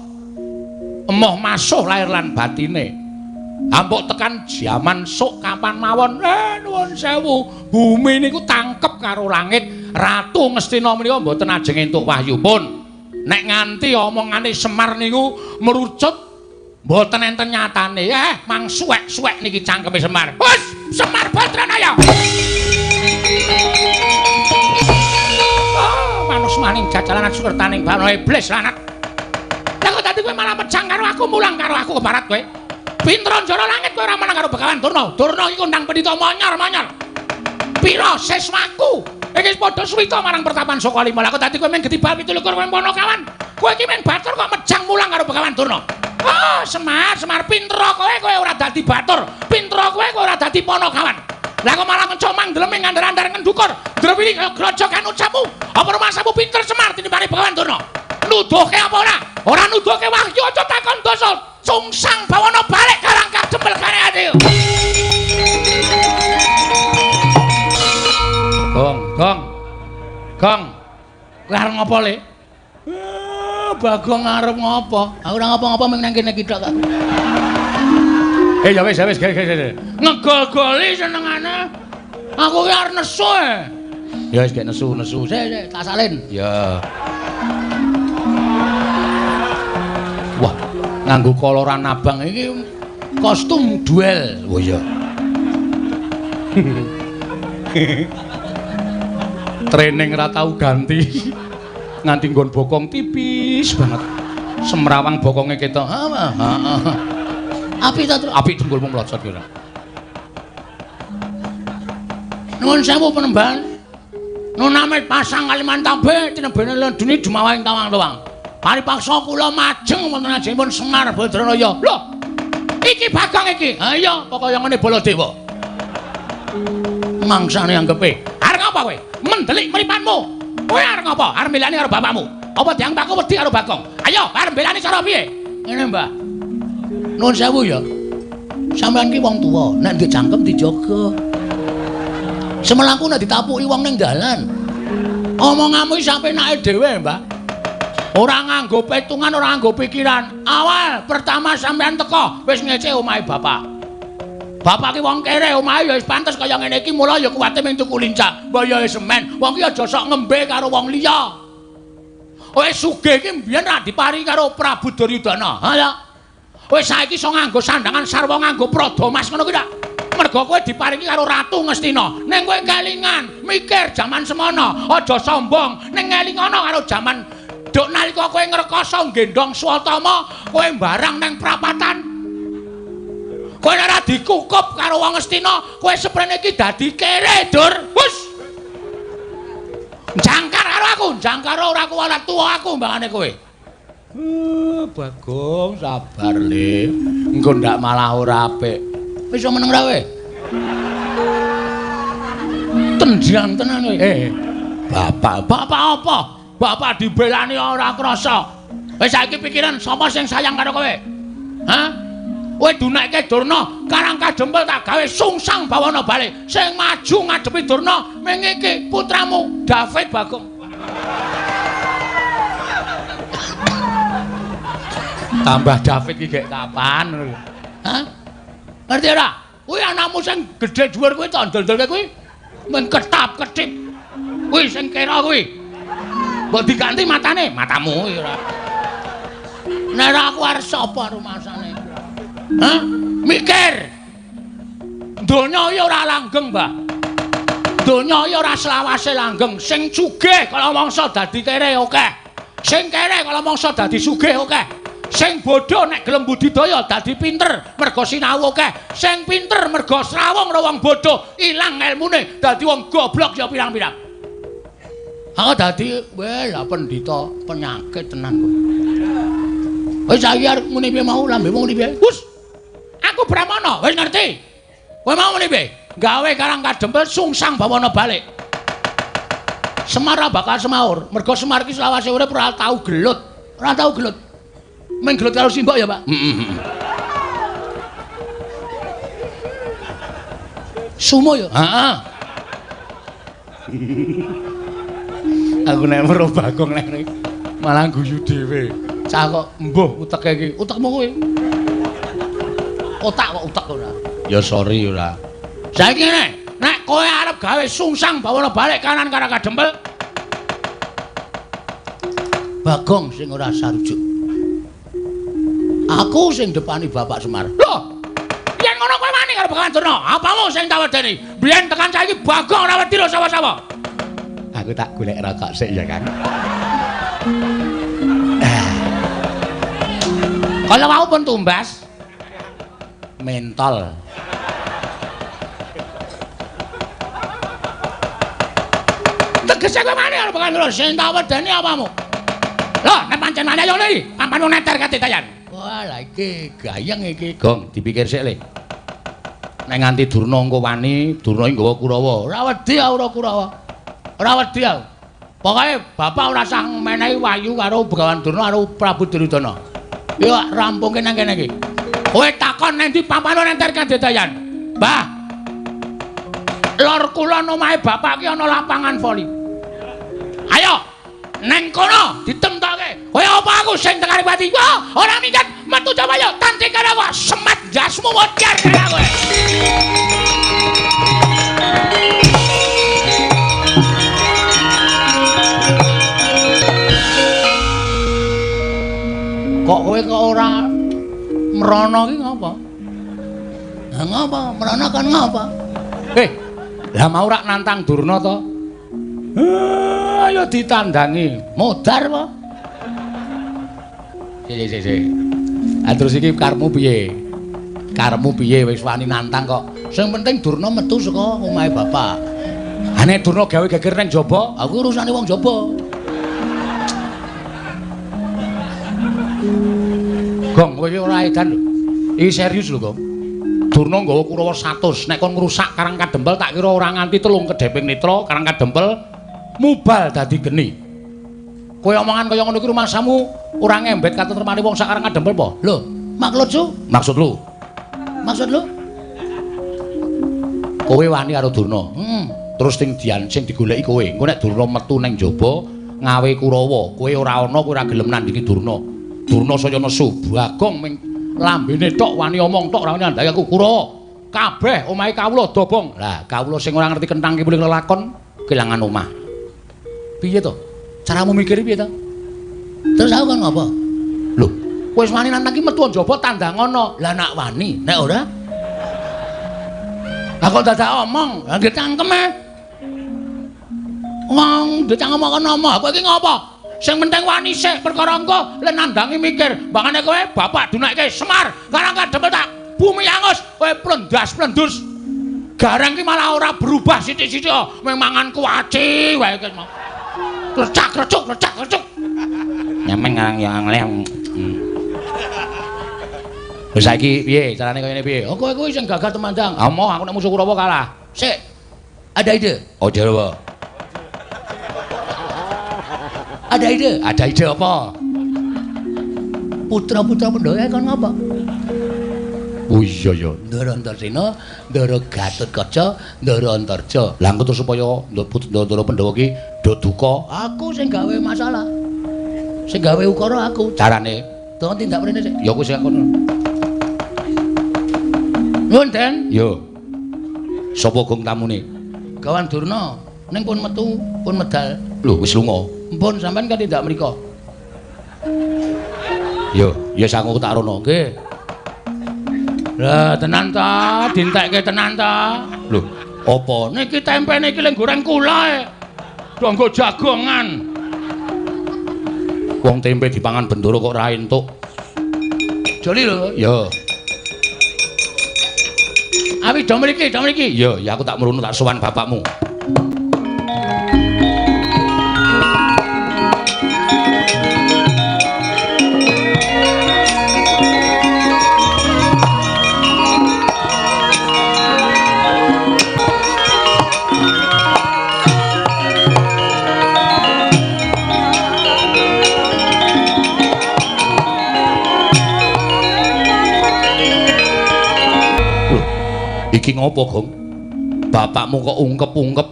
Emoh masuh lahir lan batine. Ampuk tekan jaman sok kapan mawon, nuwun sewu, bumi niku tangkep karo langit. Ratu Ngastina menika mboten ajeng entuk wahyu pun. Nek nganti omongane Semar niku merucut mboten enten nyatane. Mang suwek-suwek niki cangkeme Semar. Wes, Semar Badranaya. Oh, manus maning jajalanan sukertaning bano iblis lanat. Lah kok dadi kowe malah mejang karo aku, mulang karo aku kebarat kowe. Pinter njara langit kowe ora menang karo Begawan Durna. Durna iki kondang pendhita monyor-monyor. Pira siswaku? Iki padha suwita marang pertapan Sokalima. Lah kok dadi kowe mung getibal 27 kowe Ponokawan. Kowe iki mung batur kok mejang mulang karo Begawan Durna. Oh, Semar, Semar pinter kowe, kowe ora dadi batur. Pinter kowe, kowe ora dadi Ponokawan. Lah kok malah ngecomang ndleming ngandar-andar ngendukur. Drewili kaya grojogan ucapmu. Apa rumasamu pinter Semar tinimbane Begawan Durna? Nuduhke apa ora? Ora nuduhke wahyu aja takon dosa. Sungsang bawana balik karang kajembel kare ati. Gong, gong. Gong. Kowe arep ngopo, Le? Bagong arep ngopo? Aku ora ngopo-ngopo mung nang kene iki tok kok. Ya wis, ya wis, ge. Ngegol-goli senengane. Aku ki arep nesu. Ya wis gek nesu-nesu. Sik, tak salin. Ya. Wah, nganggo koloran abang iki kostum duel. Oh iya. Training ra tau ganti. Nganti nggon bokong tipis banget. Semrawang bokonge ketok. Heeh. Apik ta, Tru? Apik dengkulmu mlocot kira. Nuwun sewu penemban. Nuname pasang Kalimantan tinebene lendune dumawahing tawang-tawang. Paripaksa kula majeng wonten ajengipun Semar Badranaya. Lho. Iki Bagong iki. Ha iya, pokoke ngene Baladewa. Mangsane anggepe. Arep ngapa kowe? Mendelik mripanmu. Kowe arep ngapa? Arep mbelani karo bapakmu. Apa dianggap aku wedi karo Bagong? Ayo, arep mbelani cara piye? Ngene, Mbah. Nuwun sewu ya. Sampeyan ki wong tuwa, nek ndek cangkem dijaga. Semelangku nek ditapuki wong ning dalan. Omonganmu iki sampe enake dhewe, Mbah. Ora nganggo petungan, ora nganggo pikiran. Awal pertama sampean teko wis ngece omahe bapak. Bapak ki wong kere omahe ya wis pantes kaya ngene iki mula ya kuwate mung tuku lincah. Mbok ya wis semen. Wong ki aja sok ngembe karo wong liya. Wis sugih iki mbiyen ra diparingi karo Prabu Duryudana. Ha ya. Wis saiki iso nganggo sandangan sarwa nganggo prada mas ngono kuwi ta. Mergo kowe diparingi karo Ratu Ngastina. Ning kowe kelingan, mikir jaman semono, aja sombong. Ning ngelingono karo jaman duk nalika kowe ngrekoso nggendhong Swatama, kowe mbarang nang prapatan. Kowe ora dikukup karo wong Ngastina, kowe seprene iki dadi kere, Dur. Wus. Jangkar karo aku, jangkar ora kuwalat tuwa aku mbangane kowe. Bagong sabar le. Engko ndak malah ora apik. Wis meneng ra kowe? Tendian tenan kowe. Bapak, bapak apa? Bapak dibelani ora krasa. Wis saiki pikiran sapa sing sayang karo kowe? Hah? Kowe dunekke Durna, Karang Kadempel tak gawe sungsang bawana balik. Sing maju ngadepi Durna ming iki putramu David Bagong. Tambah David iki gek kapan? Hah? Ngerti ora? Kuwi anakmu sing gedhe dhuwur kuwi tak ndol-ndolke kuwi. Men ketap-ketip. Kuwi sing kira kuwi. Mbok diganti matane, matamu kuwi ora. Nek ora aku arep sapa rumasane? Hah? Mikir. Donya iki ora langgeng, Mbah. Donya iki ora selawase langgeng. Sing sugih kala mangsa dadi kere akeh. Sing kere kala mangsa dadi sugih akeh. Sing bodho nek gelem budidaya dadi pinter mergo sinau akeh. Sing pinter mergo srawung karo wong bodho ilang elmune dadi wong goblok ya pirang-pirang. Aku dadi weh lah pendhita penyakit tenan kowe. Wis saiki arep muni piye mau lambemu muni piye? Wus. Aku Brahmana, wis ngerti. Kowe mau muni piye? Gawe Karang Kadempel sungsang bawana balik. Semar bakal semaur, mergo Semar iki selawase urip ora tau gelut. Ora tau gelut. Meng gelut karo simbok ya, Pak? Heeh. Sumo ya? Heeh. Aku nek weruh Bagong nek malah guyu dhewe. Cah kok mbuh uteke iki. Utekmu kuwi. Otak kok utek ora. Ya sorry ora. Saiki ngene, nek kowe arep gawe sungsang bawana balik kanan Karang Kadempel. Bagong sing ora sarujuk. Aku sing depani Bapak Semar. Lho, yen ngono kowe wani karo Begawan Durna, apamu sing tak wedeni? Biyen tekan saiki Bagong ora wedi lho sapa-sapa. Aku tak golek rokok sik ya, Kang. Kala wau pun tumbas mentol. Tegese kowe wani karo Begawan Durna, sing tak wedeni apamu? Lho, nek pancen wani ayo ngene iki, papanmu neter katitayan. Wah, lha iki gayeng iki, Gong, dipikir sik le. Nek nganti Durna engko wani, Durna iki nggawa Kurawa. Ora wedi aku ora Kurawa. Ora wedi aku. Pokoke bapak ora usah menehi wahyu karo Begawan Durna karo Prabu Duryudana. Yo rampungke nang kene iki. Kowe takon nang ndi papan nenter kadedayan. Mbah. Lor kulon omahe bapak ki ana lapangan voli. Ayo, neng kono ditemtoke. Kowe apa aku sing tekani pati? Wah, ora minggat metu coba yo tanding karo aku. Semat jasmu wajar karo kowe. Kok kowe kok ora mrono ki ngapa? Lah ngapa? Mrono kan ngapa? Lah mau rak nantang Durna to? Ayo ditandangi. Modar apa? Sik sik sik. Ah terus iki karepmu piye? Karepmu piye wis wani nantang kok. Sing penting Durna metu saka omahe bapak. Ha nek Durna gawe geger nang jaba, aku urusane wong jaba. Gong, kowe iki ora edan lho. Iki serius lho, Gong. Durna nggawa Kurawa 100, nek kon ngrusak Karang Kadempel tak kira ora nganti telung kedheping netra Karang Kadempel mubal dadi geni. Kowe omongan kaya ngono iki rumangsamu ora ngembet katentremane wong sak Karang Kadempel apa? Lho, maksud lu? Maksud lu? Maksud lu? Kowe wani karo Durna. Terus sing dian sing digoleki kowe. Engko nek Durna metu ning jaba ngawe Kurawa, kowe ora ana, kowe ora gelem nandingi Durna. Durna saya nesu, Bagong ming lambene tok wani omong tok ora wani andhaki aku Kurawa. Kabeh omahe kawula dobong. Lah, kawula sing ora ngerti kentang ki mulih lelakon kelangan omah. Piye to? Caramu mikir piye to? Terus aku kon ngopo? Lho, wis wani nantang ki metu njaba tandangono. Lah nak wani, nek ora? Lah kok dadak omong, lah ndek cangkeme. Wong ndek cangkem kok ngomong, kowe iki ngopo? Sing penting wani sik perkara engko le nandangi mikir. Mbangane kowe bapak dunekke Semar, karang kademel tak bumi angus, kowe plendas-plendus. Gareng ki malah ora berubah sithik-sithik, mung mangan kuaci wae iki mau. Klecak-klecuk, klecak-klecuk. Nyameng ngarang ya ngleng. Wis saiki piye carane kaya ngene piye? Oh kowe kuwi sing gagah temandang. Ah moh aku nek musuh Kurawa kalah. Sik. Ada ide. Oh jare apa? Ada ide. Ada ide apa? Putra-putra Pandhawa kon ngopo? Oh iya ya. Ndara Antasena, Ndara Gatotkaca, Ndara Antarja. Lah engko terus supaya Ndara Pandhawa ki do duka, aku sing gawe masalah. Sing gawe ukara aku. Carane tolong tindak mrene sik. Ya aku sing kono. Nuwun, Den. Yo. Sapa gong tamune? Gawan Durna. Ning pun metu, pun medal. Lho, wis lunga. Mpun sampean kan tindak mriko. Yo, ya aku tak rono. Nggih. Lah tenan ta, dintekke tenan ta. Lho, apa? Niki tempene iki lek goreng kula e. Do nggo jagongan. Wong tempe dipangan Bendoro kok ora entuk. Joli lho. Yo. Awi do mriki, do mriki. Yo, ya aku tak mrono tak sowan bapakmu. Iki ngopo, Gong? Bapakmu kok ungkep-ungkep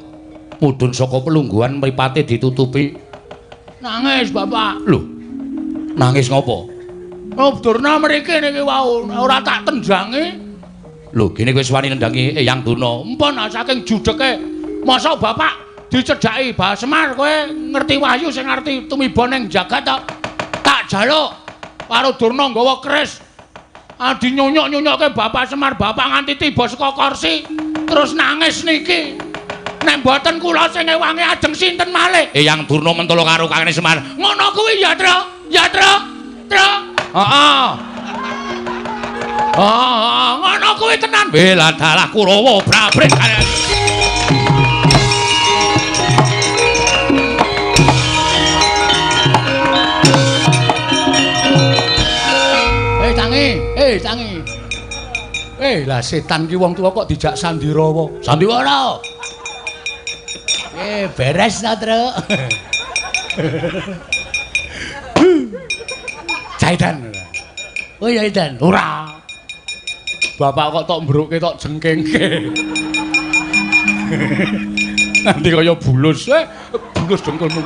mudhun saka pelungguhan mripate ditutupi. Nangis, Bapak. Lho. Nangis ngopo? Oh, Durna mriki niki wau ora tak tendangi. Lho, gene kowe wis wani nendangi Eyang Durna. Empun saking judheke. Mosok Bapak dicedhaki Bah Semar kowe ngerti wahyu sing ngerti tumiba ning jagat ta? Tak jaluk karo Durna nggawa keris. Adi nyonyok-nyonyokke Bapak Semar, Bapak nganti tiba saka kursi terus nangis niki. Nek mboten kula sing ngewangi ajeng sinten malih? Eyang Durna mentolo karo Kakang Semar. Ngono kuwi ya, Tru. Ya, Tru. Tru. Heeh. Heeh, ngono kuwi tenan. Bela dalah Kurawa brabret. Tangi, tangi. Lah setan ki wong tuwa kok dijak sandirawa. Sandiwara. Beres ta, Tru. Caidan. Oh ya, Idan. Ora. Bapak kok tok mbruke tok jengkengke. Nanti kaya bulus, bulus dengkulmu.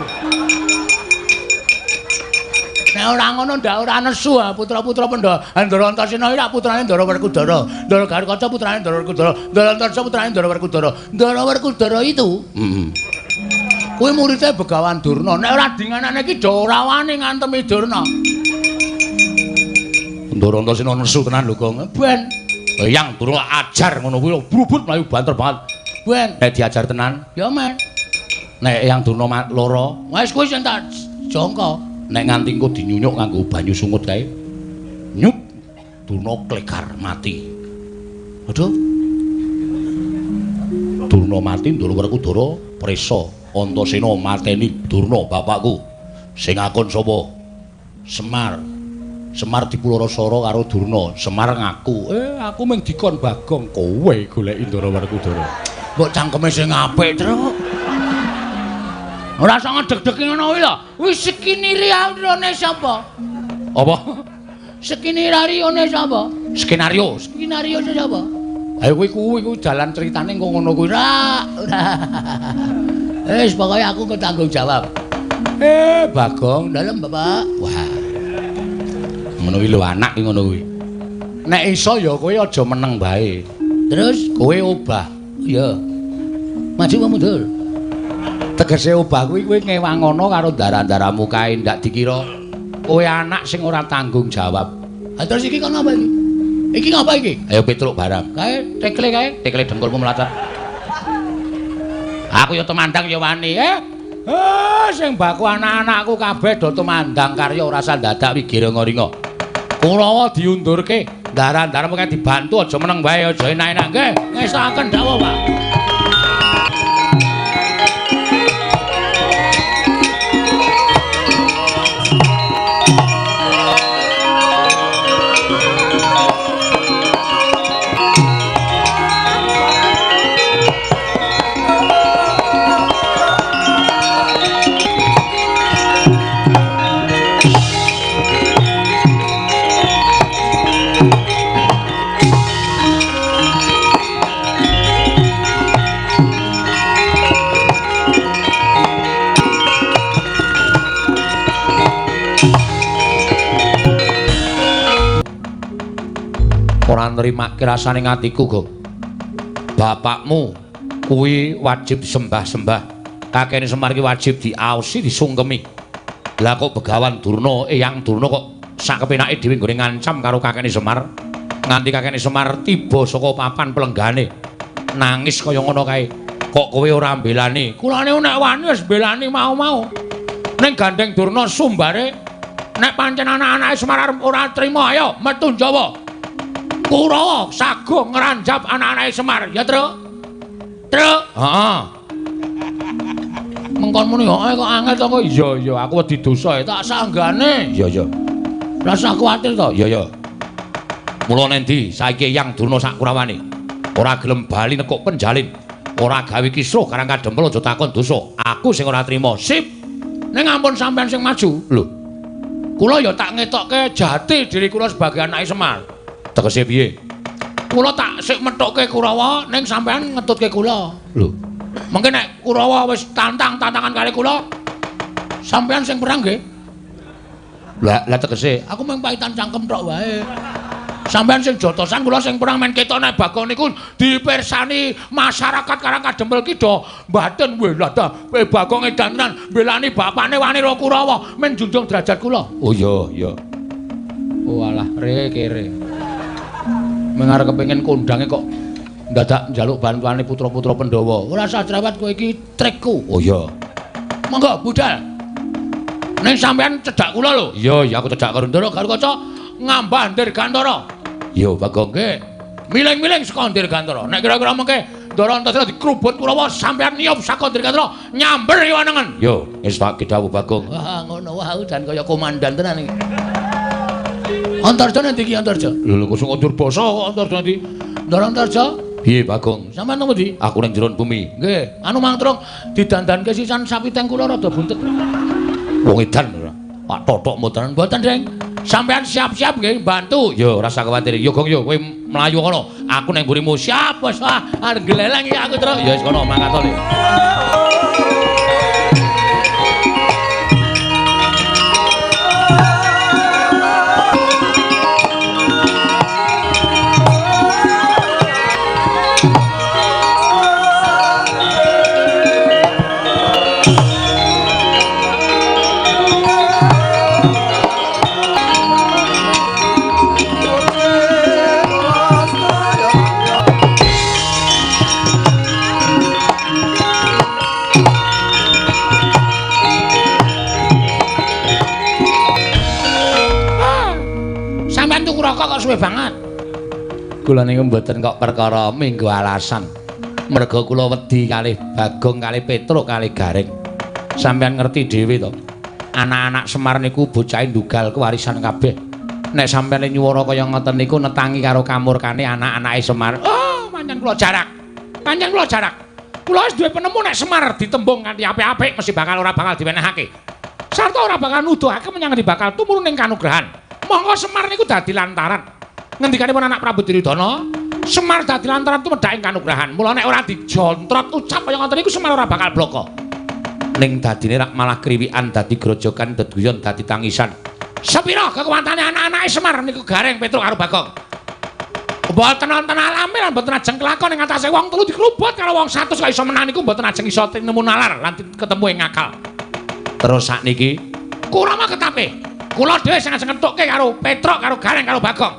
Nek ora ngono ndak ora nesu putra-putra Pandhawa. Ndara Antasena iki lak putrane Ndara Werkudara. Ndara Gatotkaca putrane Ndara Werkudara. Ndara Antarja putrane Ndara Werkudara. Ndara Werkudara itu kuwi muridé Begawan Durna. Nek ora dinganane iki do ora wani ngantemi Durna. Ndara Antasena nesu tenan lho, Gong. Ben Eyang Durna ajar ngono kuwi brubut mlayu banter banget. Ben nek diajar tenan ya men. Nek Eyang Durna lara, wis kuwi sing tak jangka. Nek nganti engko dinyunyuk nganggo banyu sungut kae. Nyup Durna klegar mati. Aduh. Durna mati, Ndara Werkudara prisa. Antasena mateni Durna bapakku. Sing akon sapa? Semar. Semar dipulara-sara karo Durna. Semar ngaku, aku mung dikon Bagong, kowe goleki Ndara Werkudara. Mbok cangkeme sing apik, Truk. Ora iso ngedeg-degi ngono kuwi lho. Wis skenario sapa? Apa? Skenario sapa? Skenario. Skenario sapa? Ayo kuwi kuwi jalan ceritane engko ngono kuwi. Ora, ora. Wis pokoke aku kok tanggung jawab. Bagong, dalem Bapak. Wah. Ngono kuwi lho anak ki ngono kuwi. Nek iso ya kowe aja meneng bae. Terus kowe obah. Iya. Maju apa mundur? Tegese obah kuwi kowe ngewangono karo ndara-ndaramu kae ndak dikira kowe anak sing ora tanggung jawab. Ha terus iki kono apa iki? Iki ngapa iki? Ayo Petruk barang. Kae tekle kae, tekle dengkulmu mlacat. Aku ya tumandang ya wani. Sing baku anak-anakku kabeh do tumandang karya ora usah dadak wigira-ringa. Kurawa diundurke, ndara-ndaramu kae dibantu aja meneng wae, aja enak-enak nggih. Ngestokaken dawuh, Pak. Ora nrimake rasane atiku, Gong. Bapakmu kuwi wajib sembah-sembah. Kakene Semar ki wajib diaosi, disungkemi. Lah kok Begawan Durna, Eyang Durna kok sak kepenake dhewe nggone ngancam karo kakene Semar. Nganti kakene Semar tiba saka papan pelenggane. Nangis kaya ngono kae. Kok kowe ora mbelani? Kulane nek wani wis mbelani mau-mau. Ning gandeng Durna sumbare nek pancen anak-anake Semar arep ora trima, ayo metu Jawa. Kurawa sago ngranjap anak-anake Semar, ya, Truk? Truk. Heeh. Mengkon muni heeh kok angel to kok. Iya, iya, aku wedi dosa tak sanggane. Iya, iya. Lah sak kuwatir to? Iya, iya. Mula nendi saiki Eyang Durna sak Kurawane ora gelem bali nekuk penjalin, ora gawe kisruh karang kadempel aja takon dosa. Aku sing ora trima. Sip. Ning ampun sampean sing maju. Lho. Kula ya tak ngetokke jati diri kula sebagai anake Semar. Tegese piye? Kula tak sik methukke Kurawa ning sampean ngetutke kula. Lho. Mengke nek Kurawa wis tantang-tantangan kali kula, sampean sing perang nggih. Lah, lah tegese aku mung paitan cangkem tok wae. Sampean sing jotosan kula sing perang men ketok nek Bagong niku dipirsani masyarakat Karang Kadempel ki do mbaten weh lah ta Bagong edan tenan mbelani bapakne wani ro Kurawa men junjung derajat kula. Oh iya, iya. Oh alah re kere. Mengarep kepengin kondange kok ndadak njaluk bantuane putra-putra Pandhawa. Ora usah cerewet kowe iki trikku. Oh iya. Monggo budal. Ning sampean cedhak kula lho. Iya, iya aku cedhak karo Ndara Garukaca ngambah Dirgantara. Iya, Bagong nggih. Miling-miling saka Dirgantara. Nek kira-kira mengke Ndara Antasena dikrubut Kurawa sampean niyup saka Dirgantara nyamber yo anengen. Yo, wis tak dawuh Bagong. Wah, ngono wae dan kaya komandan tenan iki. Antarja nanti iki Antarja. Lho lho kok kondur basa kok Antarja nanti. Ndara Antarja? Piye Bagong? Sampeyan nang ndi? Aku ning jero bumi. Nggih, anu mangtrung didandanke sisan sapiteng kula rada buntet. Wong edan ora. Pak totok mboten. Mboten, Ding. Sampeyan siap-siap nggih bantu. Yo ora usah kuwatir. Yo Gong yo kowe mlayu kono. Aku ning mburimu. Siap wis ah arep gleleng iki aku terus. Ya wis kono mangkat to. Suwe banget. Kula niku mboten kok perkara minggu alasan. Merga kula wedi kalih Bagong, kalih Petruk, kalih Gareng. Sampeyan ngerti dhewe to. Anak-anak Semar niku bocahe ndugal kewarisan kabeh. Nek sampeyan nyuwara kaya ngoten niku netangi karo kamurkane anak-anake Semar. Oh, pancen kula jarak. Pancen kula jarak. Kula wis duwe penemu nek Semar ditembung kanthi apik-apik mesti bakal ora bakal diwenehake. Sarta ora bakal nuduhake menyang ngendi bakal tumurun ing kanugrahan. Monggo Semar niku dadi lantaran. Ngendikanipun anak Prabu Duryudana, Semar dadi lantaran tumedhak ing kanugrahan. Mula nek ora dijontrot ucap kaya ngoten niku Semar ora bakal bloko. Ning dadine rak malah kriwikan dadi grojogan deduyon dadi tangisan. Sepira kekuwatane anak-anake Semar niku Gareng, Petruk karo Bagong. Mboten wonten alame lan mboten ajeng kelakon ing atase wong telu diklubut karo wong 100 kok iso menang niku mboten ajeng iso tinemu nalar lan ketemu ing akal. Terus sakniki Kurawa ketape. Kula dhewe sing ajeng ngentukke karo Petruk, karo Gareng, karo Bagong.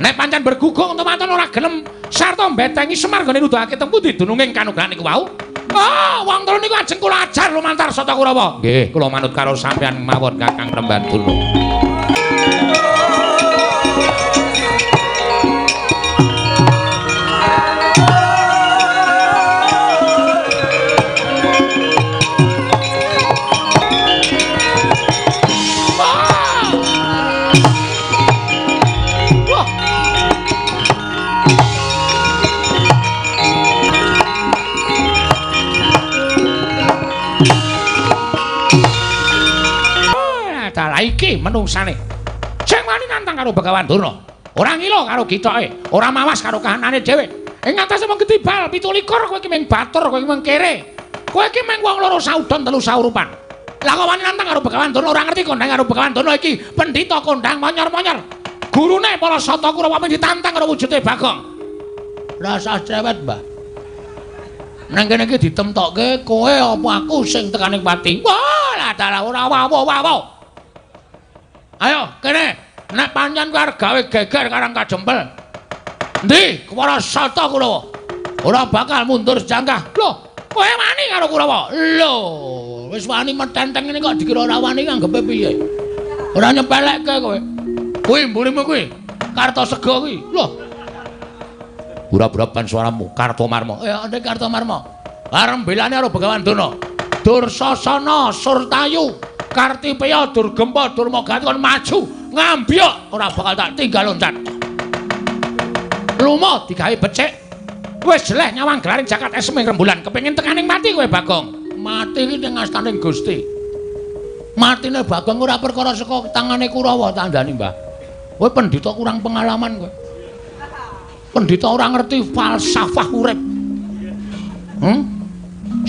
Nek pancen bergugung teman-teman ora gelem sarta mbetengi Semar gone nuduhake teng pundi dununging kanugrahan niku wau. Ah, wong telu niku ajeng kula ajar lumantar Sata Kurawa. Nggih, kula manut karo sampeyan mawon Kakang Prembantuna. Iki menungsane sing wani nantang karo Begawan Durna, ora ngila karo gitoke, ora mawas karo kahanane dhewe. Ing atase mung ketibal 17 kowe iki mung batur, kowe iki mung kere, kowe iki mung wong loro saudon telu saurupan. Lah kok wani nantang karo Begawan Durna, ora ngerti kondang karo Begawan Durna iki pendhita kondang monyor-monyor, gurune para Sata Kurawa mung ditantang karo wujude Bagong. Rasah cewet, Mbah. Nang kene iki ditemtokke kowe apa aku sing tekaning pati. Wah, lah dalah ora wawo-wawo. Ayo kene, nek pancen kowe arep gawe geger karang kajempel. Endi para Sata Kurawa? Ora bakal mundur sejangkah. Lho, kowe wani karo Kurawa? Lho, wis wani metenteng ngene kok dikira ora wani nganggepe piye? Ora nyepelekke kowe. Kuwi mburimu kuwi, Kartosega kuwi. Lho. Ura-urapan suaramu, Kartomarma. Ya, ndek Kartomarma. Arep belane karo Begawan Durna. Dursasana Surtayu. Kartipeya Durgempa Durmagati kon maju ngambyok ora bakal tak tinggal loncat. Lumo digawe becik. Wis jeleh nyawang gelaring jagat esem ing rembulan kepengin tekaning mati kowe Bagong. Mati iki ning astaning Gusti. Matine Bagong ora perkara saka tangane Kurawa tandani, Mbah. Kowe pendhita kurang pengalaman kowe. Pendhita ora ngerti falsafah urip.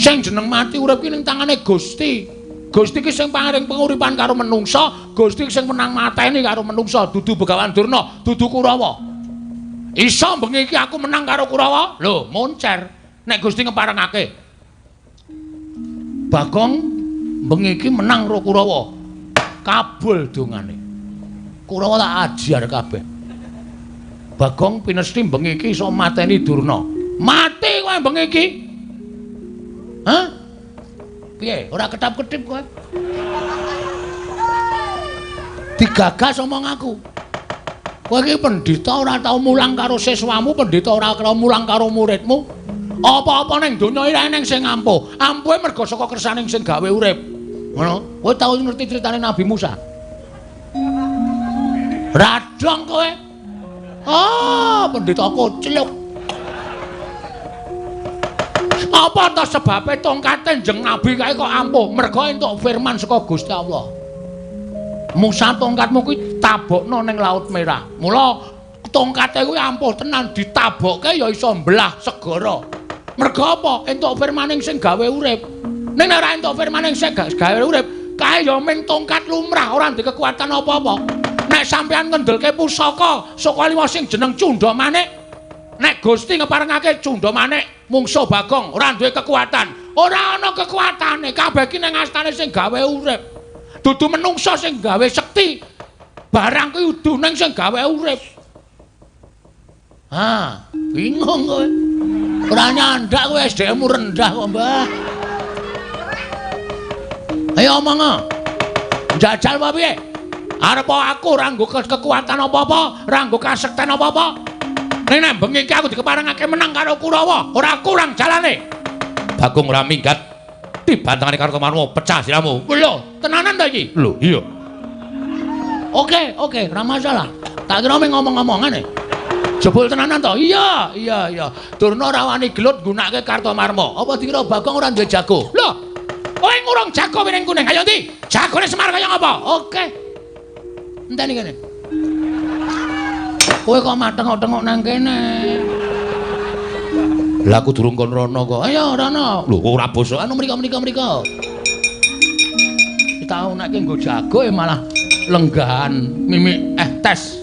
Sing jeneng mati urip ki ning tangane Gusti. Gusti ki sing paring penguripan karo menungsa, Gusti sing menang mateni karo menungsa, dudu Begawan Durna, dudu Kurawa. Iso bengi iki aku menang karo Kurawa? Lho, moncer. Nek Gusti ngeparengake. Bagong bengi iki menang karo Kurawa. Kabul dongane. Kurawa tak ajar kabeh. Bagong pinesti bengi iki iso mateni Durna. Mati kowe bengi iki. Hah? Piye? Ora ketap-ketip kowe. Digagas omong aku. Kowe iki pendhita ora tau mulang karo siswamu, pendhita ora tau mulang karo muridmu. Apa-apa ning donya iki eneng sing ampuh. Ampuhe mergo saka kersaning sing gawe urip. Ngono. Kowe tau ngerti critane Nabi Musa? Radong kowe. Ah, pendhita kocluk. Apa ta sebabe tongkate jeneng Nabi kae kok ampuh? Mergo entuk firman saka Gusti Allah. Musa tongkatmu kuwi tabokno ning Laut Merah. Mula tongkate kuwi ampuh tenan, ditabokke ya iso mbelah segara. Mergo apa? Entuk firmaning sing gawe urip. Ning nek ora entuk firmaning sing gawe urip, kae ya mung tongkat lumrah, ora ndek kekuatan apa-apa. Nek sampeyan ngendelke pusaka saka liwa sing jeneng Cundha Manik, nek Gusti ngeparengake Cundha Manik mungsuh Bagong ora duwe kekuatan, ora ana kekuatane, kabeh iki ning astane sing gawe urip. Dudu menungsa sing gawe sekti, barang kuwi udu ning sing gawe urip. Ha, bingung kowe. Ora nyandak kowe, SDM-mu rendah kok, Mbah. Ayo omong. Njajal apa piye? Arep aku ora nggo kekuatan apa-apa, ora nggo kasekten apa-apa. Nek bengi iki aku dikeparengake menang karo Kurawa, ora kurang jalane. Bagong ora minggat. Dibantangane Kartomarma pecah siramu. Lho, tenanan ta iki? Lho, iya. Oke, oke, ora masalah. Tak kira mung ngomong-ngomongan e. Jebul tenanan to? Iya, iya, iya. Durna ora wani gelut nggunakake Kartomarma. Apa dikira Bagong ora duwe jago? Lho, kowe ngurung jago piring kuning. Ayo ndi? Jagone Semar kaya ngapa? Oke. Enteni kene. Kowe kok matengok-tengok nang kene. Lah aku durung kon rono kok. Ayo rono. Lho kok ora basa anu mriko. Tau nek nggo jago ya malah lenggahan mimik tes.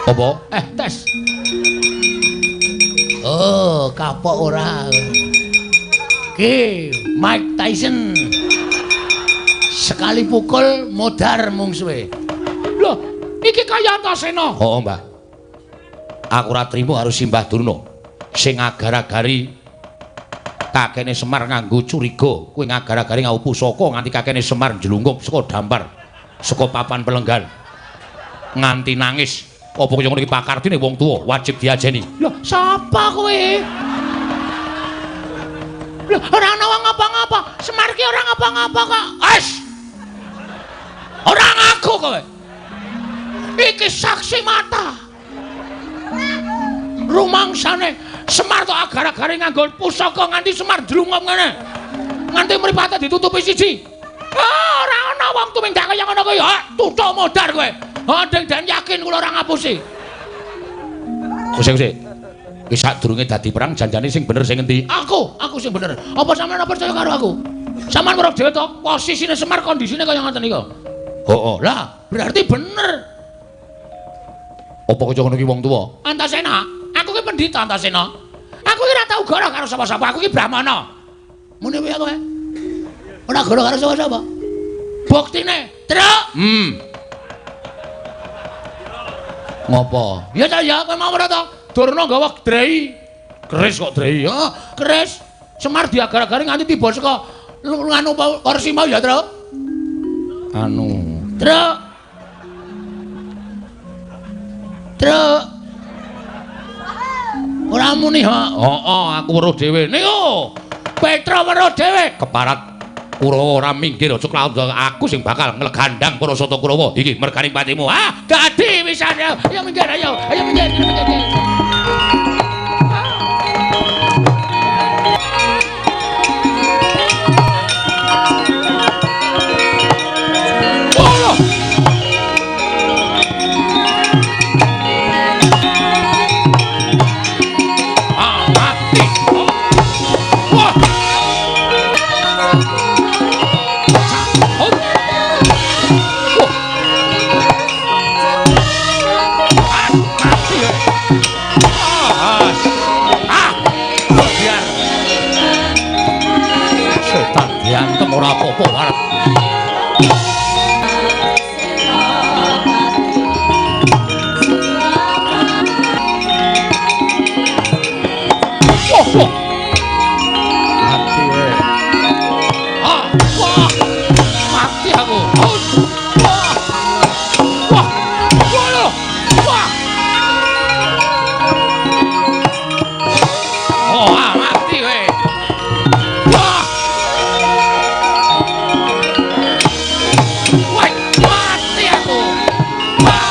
Apa? Tes. Oh, kapok ora. Ki Mike Tyson. Sekali pukul modar mungsuhe. Loh, iki kaya Antasena. Heeh, Mbah. Aku ora trimo karo Simbah Durna sing agar-agari kakene Semar nganggo curiga, kuwi ngagar-agari nganggo pusaka nganti kakene Semar njlungup saka dampar, saka papan pelenggan. Nganti nangis. Apa kaya ngono iki pakardine wong tuwa wajib diajeni. Loh, sapa kowe? Loh, ora ana wong ngapa-ngapa. Semar ki ora ngapa-ngapa kok. Wes. Ora ngaku kowe. Iki saksi mata. Rumangsane Semar tok agar-agare nganggo pusaka nganti Semar ndlungup ngene. Nganti mripate ditutupi siji. Ah, ora ana wong tumindak kaya ngono kuwi. Ha, tutuk modar kowe. Ha, deng den yakin kula ora ngapusi. Sik. Iki sadurunge dadi perang janjane sing bener sing endi? Aku sing bener. Apa sampeyan ora percaya karo aku? Sampeyan weruh dhewe to posisine Semar kondisine kaya ngoten niku. Heeh. Lah, berarti bener. Apa kaya ngono ki wong tuwa? Antasena, aku ki pendhita Antasena. Aku ki ora tau goro karo sapa-sapa, aku ki brahmana. Muni piye kowe? Ora goro karo sapa-sapa. Buktine, Truk. Ngopo? Ya ta ya, kowe mau ora to? Durna nggawa drei. Keris kok drei? Heeh, keris. Semar diagar-agari nganti tiba saka nganu kursi mau ya, Truk. Anu, Truk. Truk. Ora muni ha. Heeh, aku weruh dhewe. Niku. Petra weruh dhewe. Keparat Kurawa ora minggir aja aku sing bakal nglegandang para sata Kurawa. Iki merganing patimu. Ah, dadi wisan. Ayo minggir, ayo. Ayo minggir, minggir. Diantem ora apa-apa arep. Wah, wah. Mati kowe. Ah, wah. Mati aku. Wah. Wah. Wah. Wah. Oh, mati kowe. Wah. Wah, mati aku. Wah.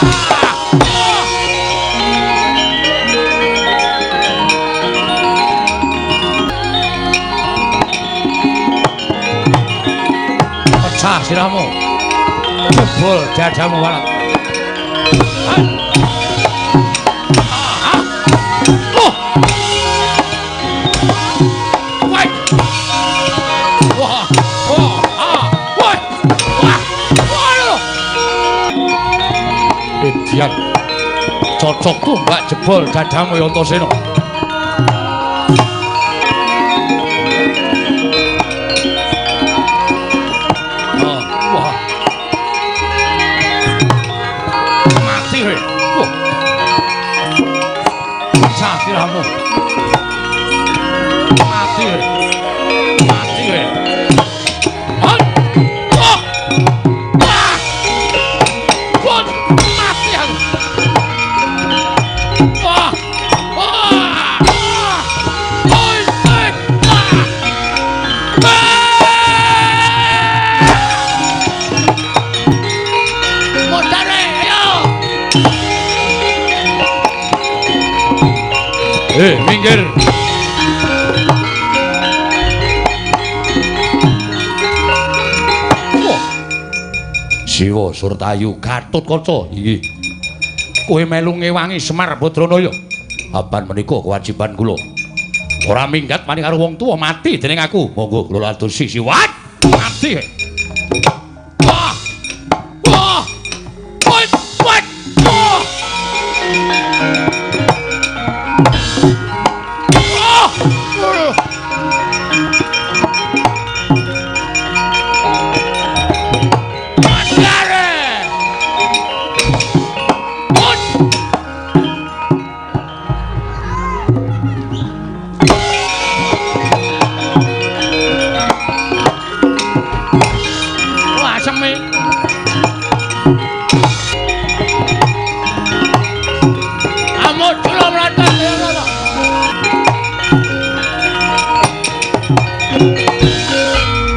Pecah sirahmu. Jebol dadamu walat. Oh. Wah. Wah. Wah. Ah. Wah. Wah. Wah. Edian. Cocok tumbak jebol dadamu ya Antasena. Oh, wah. Mati kowe. Wah. Pecah sirahmu. Mati kowe. Mati kowe. Ah. Oh. Wah. Wah, mati aku. Wah. Wah. Wah. Oi, oi. Ah. Ah. Modare, ayo. Minggir. Wah. Siwa Surtayu Gatotkaca iki. Kowe melu ngewangi Semar Badranaya. Apan menika kewajiban kula. Ora minggat maning karo wong tuwa mati dening aku. Monggo kula atur sisi. Wat! Mati. Wah. Wah. Wah. Wah. Wah.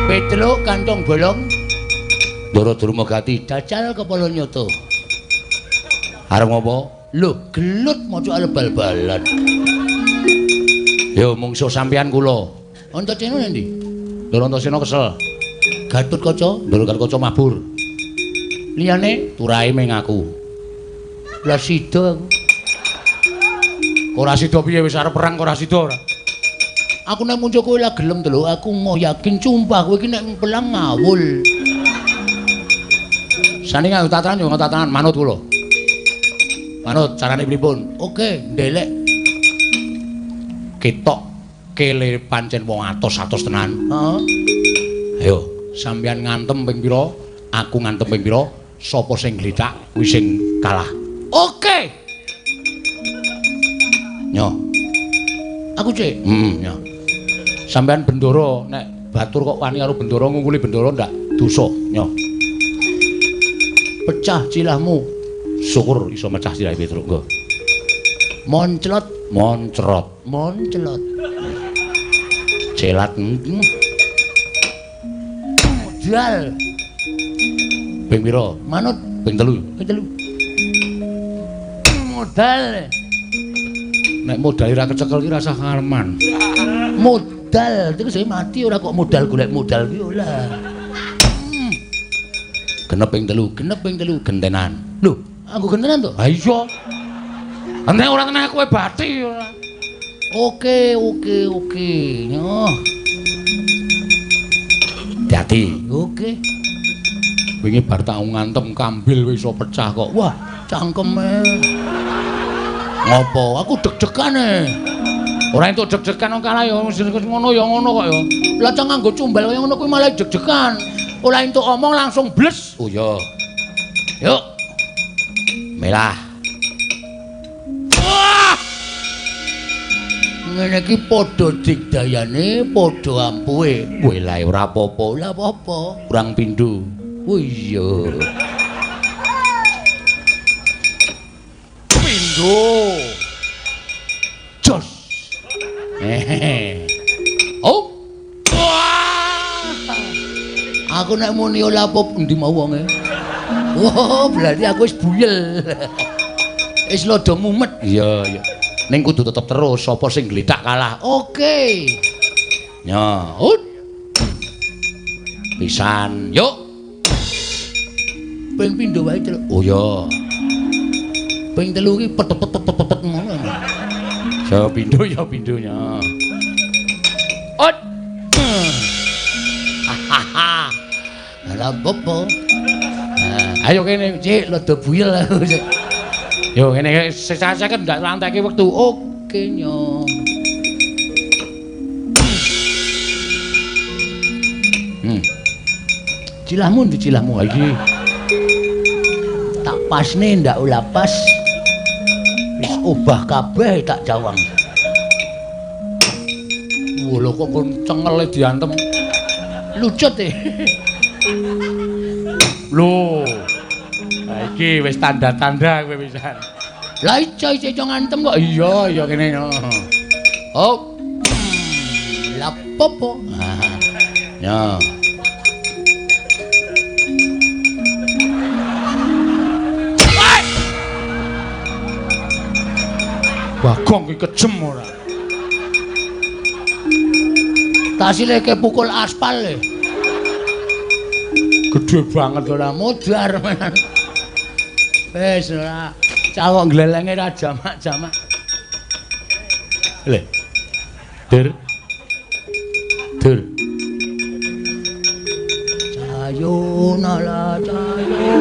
Petruk kantong bolong. Ndara Durmagati jajal kepala nyata. Arep ngopo? Lho, gelut maca arep bal-balan. Yo mungsuh sampeyan kula. Antasena endi? Ndara Antasena kesel. Gatotkaca, Ndara Gatotkaca mabur. Liyane turahe ming aku. Lah sida aku. Ora sida piye wis arep perang ora sida ora. Aku nek muncul kowe lah gelem to lho, aku moh yakin sumpah kowe iki nek pelang ngawul. Sani nganggo tatanan yo tatanan manut kula. Manut carane pripun? Oke, ndelek. Ketok kele pancen wong atos-atos tenan. Heeh. Ayo, sampeyan ngantem ping pira? Aku ngantem ping pira? Sapa sing glithak kuwi sing kalah. Oke. Nyo. Aku cek. Heeh, nyo. Sampeyan bendoro nek batur kok wani karo bendoro ngungkuli bendoro ndak dosa, nyo. Pecah cilahmu. Syukur iso mecah cilahe Petruk, nggo. Monclot, moncrot, monclot. Celat. Modal. Ping pira? Manut ping 3. Ping 3. Modal. Nek modal ora kecekel ki rasah ngareman. Modal, terus saya mati ora kok modal golek modal ki ora. Genep ping 3, genep ping 3 gentenan. Lho, aku gentenan to? Ha iya. Nek ora tenang kowe bathi ora. Oke, oke, oke. Nyoh. Hati-hati. Oke. Wingi bar tak ngantem kambil wis iso pecah kok. Wah, cangkeme. Ngopo? Aku deg-degane. Ora entuk deg-degan wong kalah ya ngono ya ngono kok ya. Lah cang nganggo cumbal kaya ngono kuwi malah deg-degan. Ora entuk omong langsung bles. Oh iya. Yuk. Melah. Wah! Ngene iki padha digdayane, padha ampuhe. Welae ora apa-apa. Ora apa-apa. Kurang pindho. Oh iya. Pindho. Jos. Hehehe. Oh. Wah. Aku nek muni ora apa endi mau wonge. Wah, berarti aku wis buyel. Wis lodo mumet. Iya, iya. Ning kudu tetep terus sapa sing glithak kalah. Oke. Ya, ut. Pisan, yuk. Ping pindho wae, Truk. Oh iya. Ping 3 iki pet-pet-pet-pet ngono. Ya pindho ya pindhonya. Ut. Hahaha. Lah apa? Ayo kene, Cik, lodo buyel aku. Yo ngene sesaseken ndak lanteke wektu. Oke, nyo. Cilahmu ndi cilahmu iki? Tak pasne ndak ora pas. Wis obah kabeh tak jawang. Wah, lho kok kon cengele diantem. Lucut e. Lho. Lah iki wis tanda-tanda kowe pisan. Lah iso iso ngantem kok. Iya, iya kene. Oh. Lah popo. Ya. Bagong ki kejem ora. Tasileke pukul aspal e. Gedhe banget ora modar menan. Wis ora cawok glelenge ra jamak-jamak. Lho. Dur. Dur. Cayonala cayo.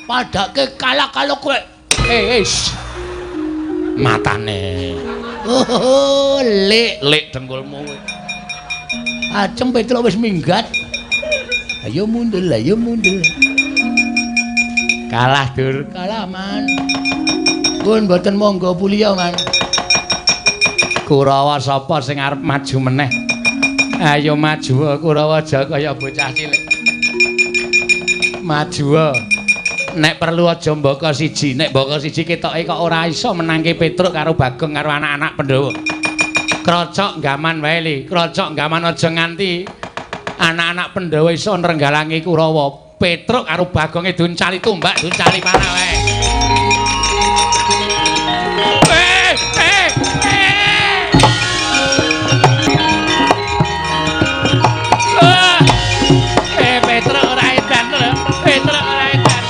Padake kalah kalo kowe. Eh, matane. Oh, lek lek dengkulmu kowe. Acem Petruk wis minggat. Ayo mundur, ayo mundur. Kalah, Dur. Kalah, Man. Pun mboten monggo puliya, Man. Kurawa sapa sing arep maju meneh? Ayo maju Kurawa aja kaya bocah cilik. Maju. Nek perlu aja mbaka siji, nek mbaka siji ketoke kok ora iso menangke Petruk karo Bagong karo anak-anak Pandhawa. Krocok gaman wae li, krocok gaman aja nganti anak-anak Pandhawa iso nrenggalangi Kurawa. Petruk karo Bagonge duncali tumbak, duncali panah wae. Petruk ora edan, Petruk ora edan.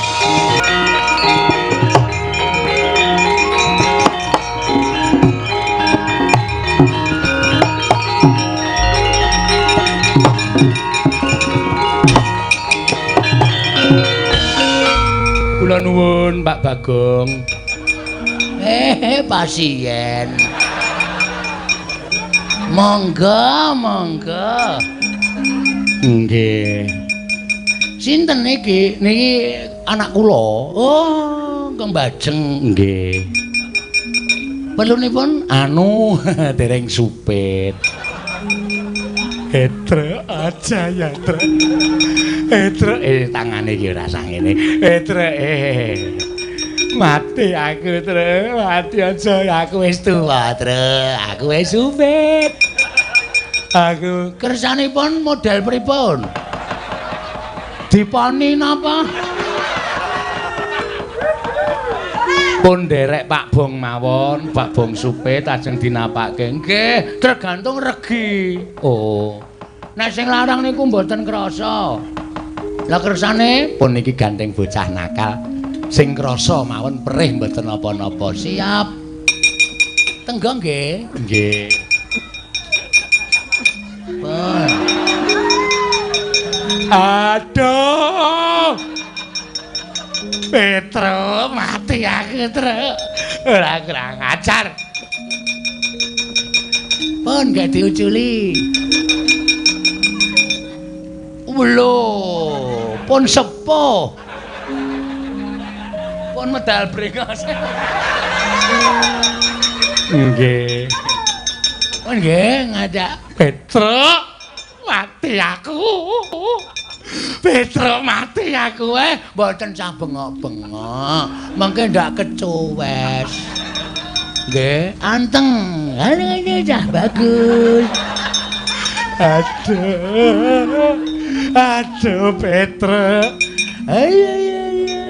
Kula nuwun Pak Bagong. Pasien. Monggo, monggo. Nggih. Sinten niki? Niki anak kula. Oh, Kang Bajeng. Nggih. Perlunipun anu dereng supit. Etre aja ya, Trek. Etre tangane iki ora sangene. Etre mati aku, Trek. Mati aja aku wis tuwa, Trek. Aku wis supit. Aku kersanipun model pripun? Diponi napa? Pun nderek Pak Bong mawon, Pak Bong supit ajeng dinapake. Nggih, tergantung regi. Oh. Nek sing larang niku mboten krasa. Lah kersane pun niki gandeng bocah nakal. Sing krasa mawon perih mboten napa-napa. Siap. Tenggo nggih. Nggih. Pun. Aduh. Petruk mati aku, Truk. Ora kurang ajar. Pun gak diuculi. Lho, pun sepuh. Pun medal brengos. Nggih. Pun nggih ngajak Petruk mati aku. Petruk mati aku mboten sah bengok-bengok. Mengke ndak kecuwes. Nggih, anteng. Halo cah bagus. Aduh. Aduh Petruk. Ayo ayo ayo.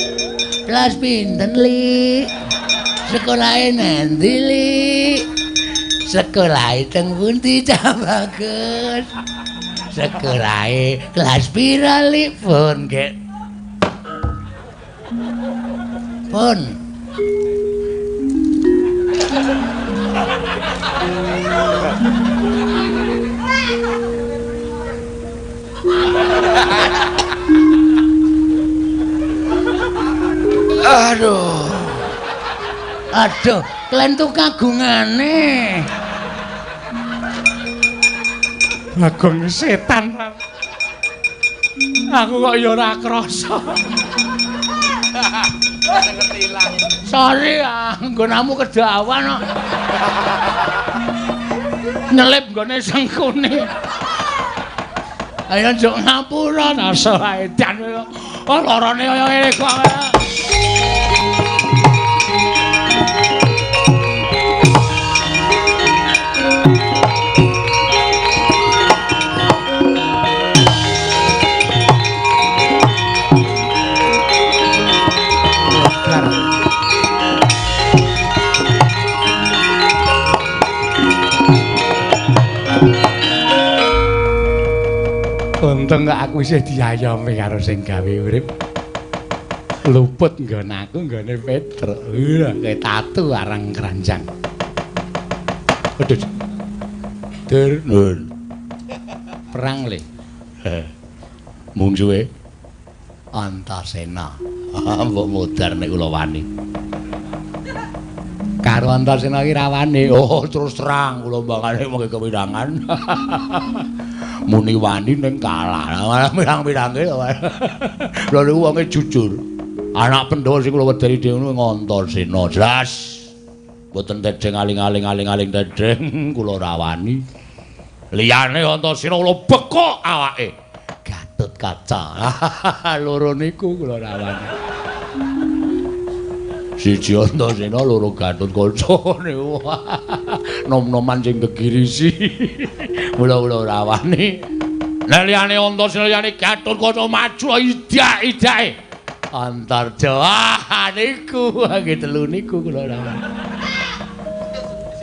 Kelas pinten, Li? Sekolahe nanti, Li? Sekolahe teng pundi cah bagus? Sekolahe kelas pira, Li? Pun nggih. Pun. Aduh. Aduh, klentu kagungane. Bagong setan. Aku kok ya ora krasa. Sorry, nggonamu kedawan kok. Nyelip nggone sengkune. Ayo njuk ngapura rasa edan. Oh, lorone kaya ngene kok. Untung kok aku isih diayomi karo sing gawe urip. Luput nggon aku nggone Petruk. Wah, kayak tatu arang keranjang. Aduh. Dur, nun. Perang le. Mungsuhe Antasena. Mbok modar nek kula wani. Karo Antasena iki ra wani. Oh, terus terang kula mbangane mung kewirangan. Muni wani ning kalah. Pirang-pirange. Lha niku wonge jujur. Anak Pandhawa sing kula wedeni dhewe Antasena. Jelas. Mboten tedheng aling-aling aling-aling tedheng kula ora wani. Liyane Antasena kula bekok awake. Gatotkaca. Loro niku kula ora wani. Siji Antasena, loro Gatotkaca niku. Nom-noman sing gegirisi. Mula-mula ora wani. Nek liyane Antasena liyane Gatotkaca maju idak-idake. Antarja. Ah niku nggih telu niku kula ora wani.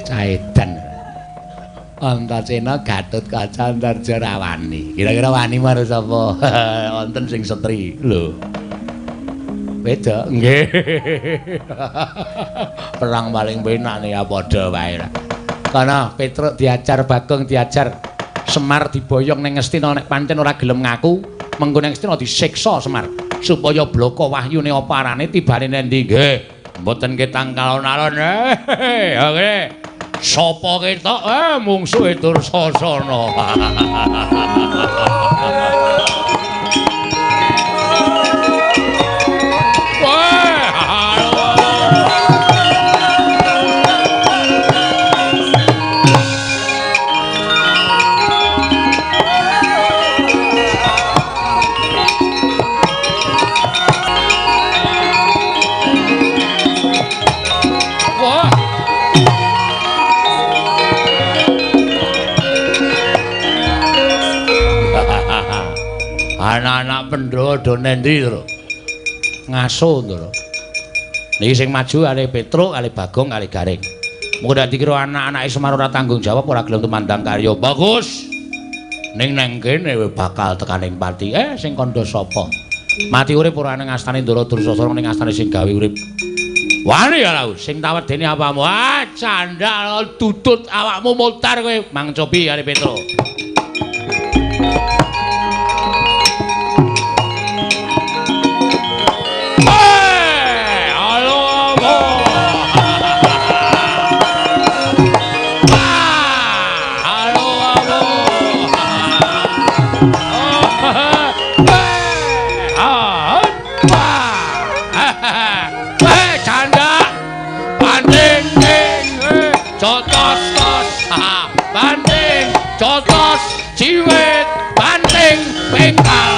Caedan. Antasena, Gatotkaca, Antarja ora wani. Kira-kira wani marang sapa? Wonten sing setri. Lho. Beda nggih. Perang paling penak nih ya padha wae lah. Kana Petruk diajar, Bagong diajar, Semar diboyong ning Ngastina nek pancen ora gelem ngaku, mengko ning Ngastina disiksa Semar supaya bloko wahyune apa arane tibane nendi nggih. Mboten ketang alon-alon. Oke. Sapa ketok mungsuhe Dursasana. Anak-anak Pandhawa do nendi, Tru? Ngaso, Tru. Niki sing maju kalih Petruk, kalih Bagong, kalih Gareng. Mengko nek dikira anak-anake Semar ora tanggung jawab, ora gelem tumandang karya. Bagus. Ning nang kene bakal tekaning pati. Sing kandha sapa? Mati urip ora ning astane Ndara Dursasana ning astane sing gawe urip. Wani ya lau, sing tawedene apamu? Ah, candhak tutut awakmu mutar kowe. Mang cobi kalih Petruk. Ciwit banting pengkal.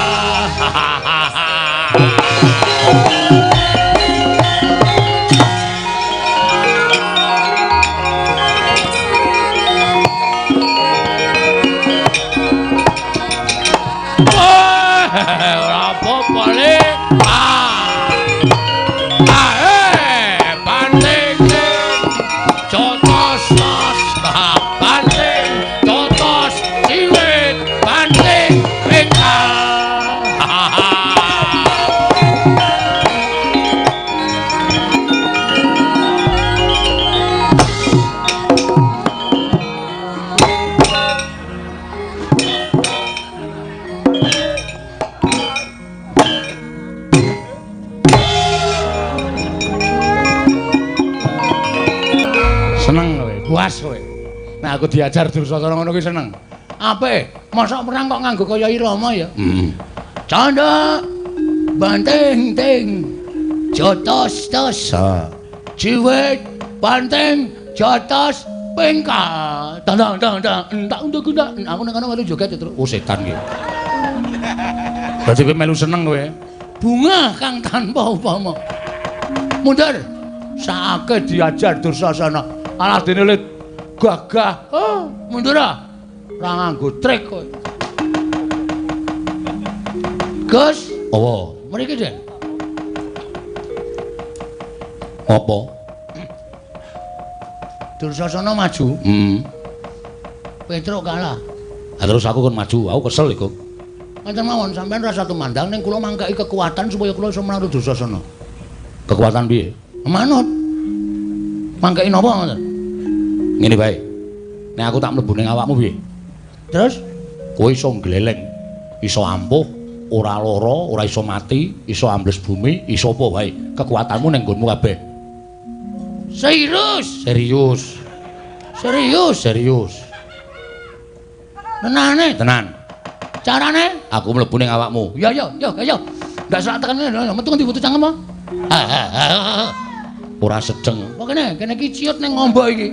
Ora apa-apa le. Banting jotos tos. Banting jotos ciwit banting pengkal. Seneng kowe, puas kowe. Nah aku diajar Dursasana ngono kuwi seneng. Ape? Mosok perang kok nganggo kaya irama ya? Heeh. Candha banting ting jotos tos. Ciwit banting jotos pengkal. Tandang tang tang entak untuk entak. Aku nek kono melu joget terus. Oh setan iki. Berarti kowe melu seneng kowe. Bunga kang tanpa upama. Mundur. Saake diajar Dursasana. Alah dene le gagah. Oh, mundur ah. Ora nganggo trik kowe. Gus, apa? Mriki, Den. Apa? Dursasana maju. Heeh. Petruk kalah. Ha terus aku kon maju, aku kesel iku. Ngoten mawon sampean rasa tumandang ning kula mangkaki kekuatan supaya kula iso menang Dursasana. Kekuatan piye? Manut. Mangkaki napa ngoten? Ngene bae. Nek aku tak mlebu ning awakmu piye? Terus kowe iso gleleng, iso ampuh, ora lara, ora iso mati, iso ambles bumi, iso apa wae. Kekuatanmu ning nggonmu kabeh. Serius, serius. Serius, serius. Tenane, tenan. Carane aku mlebu ning awakmu. Ya ya, ya ya. Ndak sak tekan ngene, metu ngendi butuh cangkem apa? Ora sedeng. Apa kene? Kene iki ciut ning ngombo iki.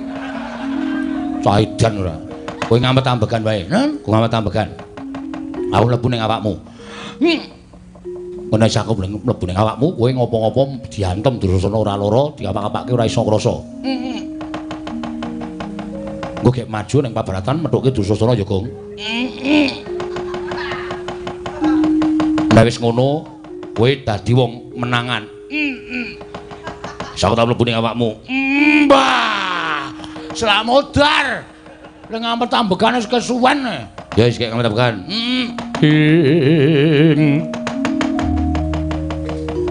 Caidan ora. Kowe ngamet ambegan wae. Kowe ngamet ambegan. Aku mlebu ning awakmu. Nek aku mlebu ning awakmu, kowe ngopo-ngopo diantem Dursasana ora lara, diapak-apake ora iso ngrasa. Engko gek maju ning pabaratan methuke Dursasana ya, Gong. Nek wis ngono, kowe dadi wong menangan. Iso tak mlebu ning awakmu. Mbah. Slamodar. Ning ngampet ambegane wis kesuwen. Ya wis gek ngampet ambegan.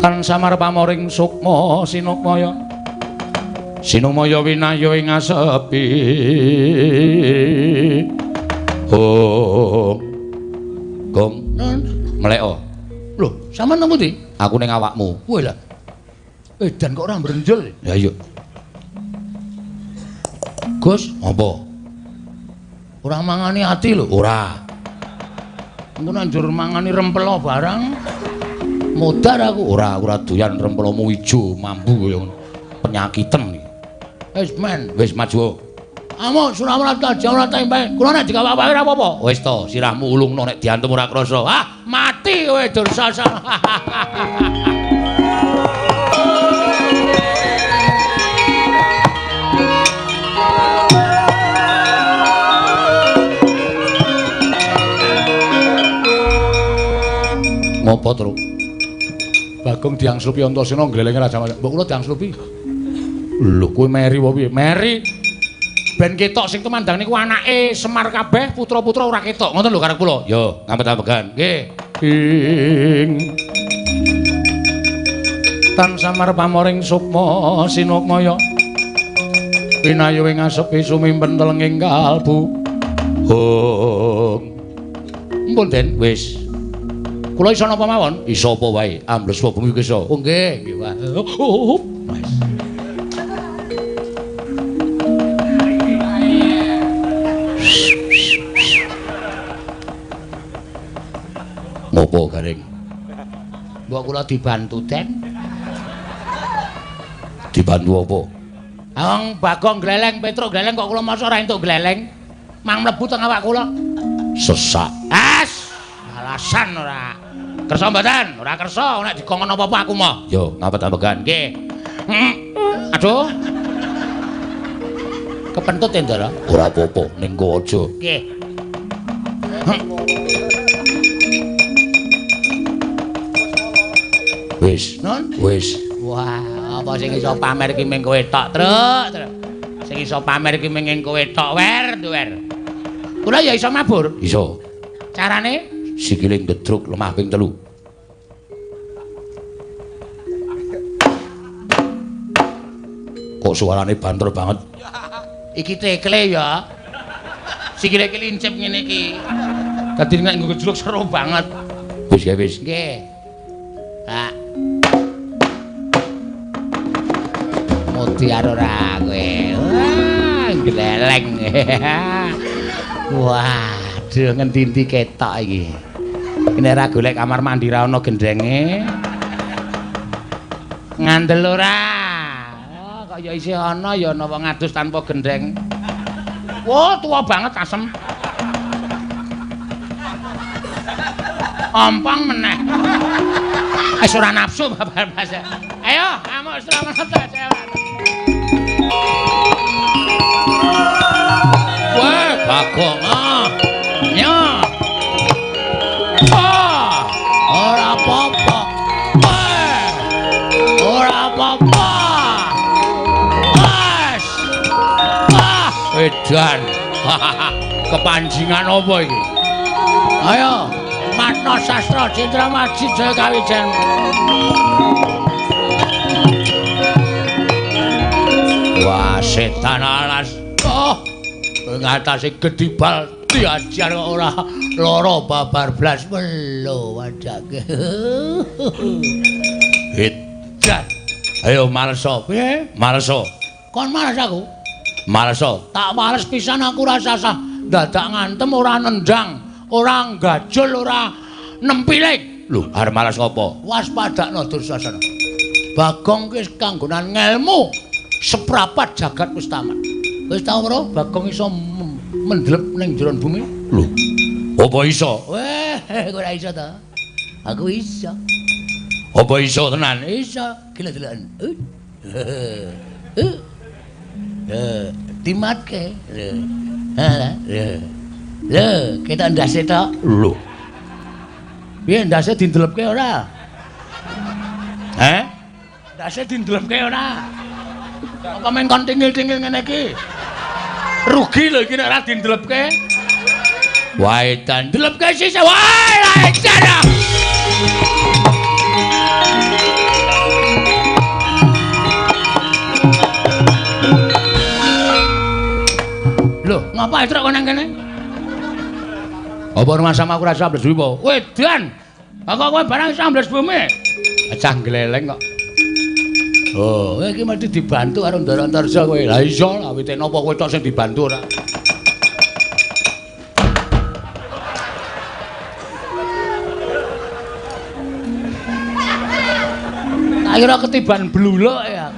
Tan samar pamoring sukma sinukmaya. Sinumaya winaya ing asepi. Oh. Gong, mleko. Lho, sampean nang pundi? Aku ning awakmu. Kowe lah. Edan kok ora mbrenjel. Ya iya. Gus, apa? Ora mangani ati lho. Ora. Engko nek njur mangani rempelo barang modar aku. Ora, ora doyan rempelomu ijo mambu kaya ngono. Penyakiten iki. Wis men, wis maju. Amuk Surawrata Jawrata tempe. Kula nek dikawak-awake ora apa-apa. Wis to, sirahmu ulungno nek diantem ora krasa. Ah, mati kowe Dursasana. Ngopo, Truk? Bagong diangslupi Antasena glelenge Raja Mas. Mbok kula diangslupi. Lho, kowe meri apa piye? Meri. Ben ketok sing tumandang niku anake Semar kabeh, putra-putra ora ketok. Ngoten lho karep kula. Yo, ngampet-ambegan. Nggih. Ing tan samar pamoring sukma sinukmaya. Pinayu ing asepi sumimpen telenging kalbu. Hong. Mpun, Den, wis. Kula iso napa mawon? Iso apa wae, ambles apa bumi iso. Oh nggih, nggih wae. Wis. Ngopo garing? Mbok kula dibantu, Den. Dibantu apa? Wong Bagong gleleng, Petruk gleleng kok kula mosok ora entuk gleleng. Mang mlebu teng awak kula. Sesak. As, alasan ora. Kersa mboten? Ora kersa, nek dikongkon apa-apa aku moh. Yo, ngapet-ambegan. Nggih. Aduh. Kepentut ya, Ndara? Ora apa-apa, ning kowe aja. Nggih. Wis. Nun? Wis. Wah, apa sing iso pamer iki ming kowe tok, Truk, Truk. Sing iso pamer iki ming kowe tok, wer, wer. Kula ya iso mabur. Iso. Carane? Sikile ngedruk lemah ping 3. Kok suarane banter banget? Iki tekle ya. Sikile iki lincip ngene iki. Dadi nek nggo gejluk seru banget. Wis ya wis. Nggih. Pak. Mutiar ora kowe. Wah, gleleng. Wah. Aduh, ngendi-endi ketok iki. Nek ora golek kamar mandi ra ana gendenge. Ngandel ora? Oh, kok ya isih ana ya ana wong adus tanpa gendeng. Wah, tuwa banget asem. Ompong meneh. Wis ora nafsu babar Mas. Ayo, amuk selamat. Wah, Bagong. Ah. Ya. Ah, ora apa-apa. Ora apa-apa. Wes. Ah, edan. Kepanjingan apa iki? Ayo, Matno Sastra Citra Majid Jaya Kawijen. Wah, setan alas. Oh, ngatasi gedibal diajar kok ora lara babar blas melo wajake. Edan. Ayo maleso. Piye? Maleso. Kon males aku? Maleso. Tak males pisan aku ora sasah. Dadak ngantem ora nendang, ora gajul, ora nempilik. Lho, arep males ngopo? Waspadakno Dursasana. Bagong ki wis kanggonan ngelmu seprapat jagat wis tamat. Wis tau ora Bagong iso mendlep ning jero bumi? Lho, apa iso? Weh, ora iso ta. Aku iso. Apa iso tenan? Iso. Gila deloken. Dimatke. Lho. Lho, ketok ndase tok. Lho. Piye ndase dindelepke ora? Heh? Ndase dindelepke ora? Apa men kon tingil-tingil ngene iki? Rugi lho iki nek ora dindelepke. Wah, edan ndelepke sisih. Wah, edan. Lho, ngapa etrok kok nang kene? Apa rumah sama aku rasa ambles bumi apa? Wedan. Aku kowe barang iso ambles bumi. Cah gleleng kok. Oh, kowe iki mesti dibantu karo Ndara Antarja kowe. Lah iya lah, wite napa kowe tok sing dibantu ora? Tak kira ketiban bluluk ya.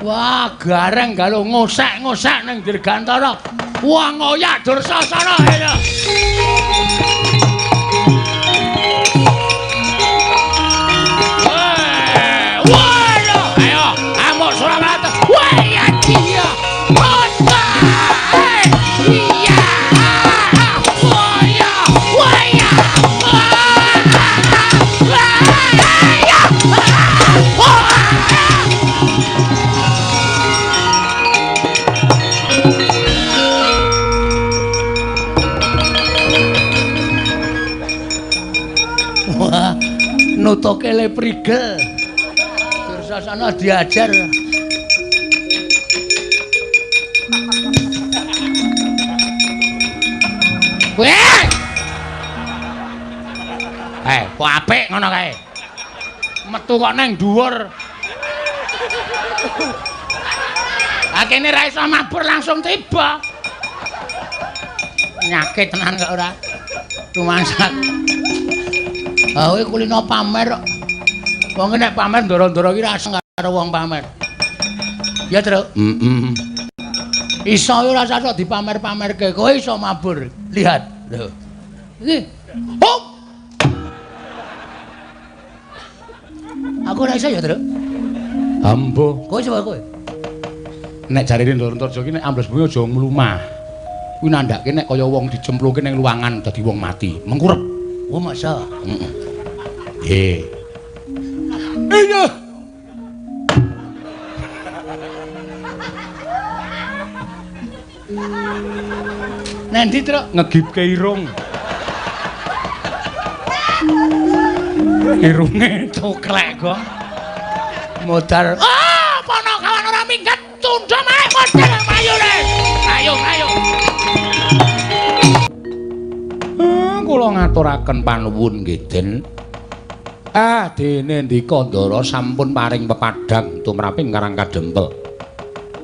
Wah, gareng galo ngosek-ngosek ning Dirgantara. Wah, ngoyak Dursasana ya. Wah, lho, ayo, amuk Suramarta. Wah, ya dia. Iya. Wah, ya. Wah, ya. Wah, ya. Wah. Wah, nutuke le prigel. Dursasana diajar. Weh! Kok apik ngono kae. Metu kok nang dhuwur. Akene ra iso mabur langsung tiba. Nyakit tenan kok ora. Rumangsa. Ah kowe kulino pamer kok. Wong nek pamer ndoro-ndoro iki ra aseng karo wong pamer. Ya, Truk. Heeh. Iso ora usah sok dipamer-pamerke. Kowe iso mabur. Lihat. Lho. Iki. Hop. Aku ora iso ya, Truk. Ambo. Kowe coba kowe. Nek jarene Ndara Antarja iki nek ambles bumi aja mlumah. Kuwi nandhake nek kaya wong dicemplungke ning luangan dadi wong mati. Mengkurep. Oh, masa? Heeh. Eh. Iya. Nanti Truk ngegipke irung. Irunge coklek kok. Modar. Ah, Panakawan ora minggat, tundha mae modar mayune. Ayo, ayo. Kula ngaturaken panuwun nggih, Den. Ah, dene ndika Ndara sampun paring pepadhang tumraping Karang Kadempel.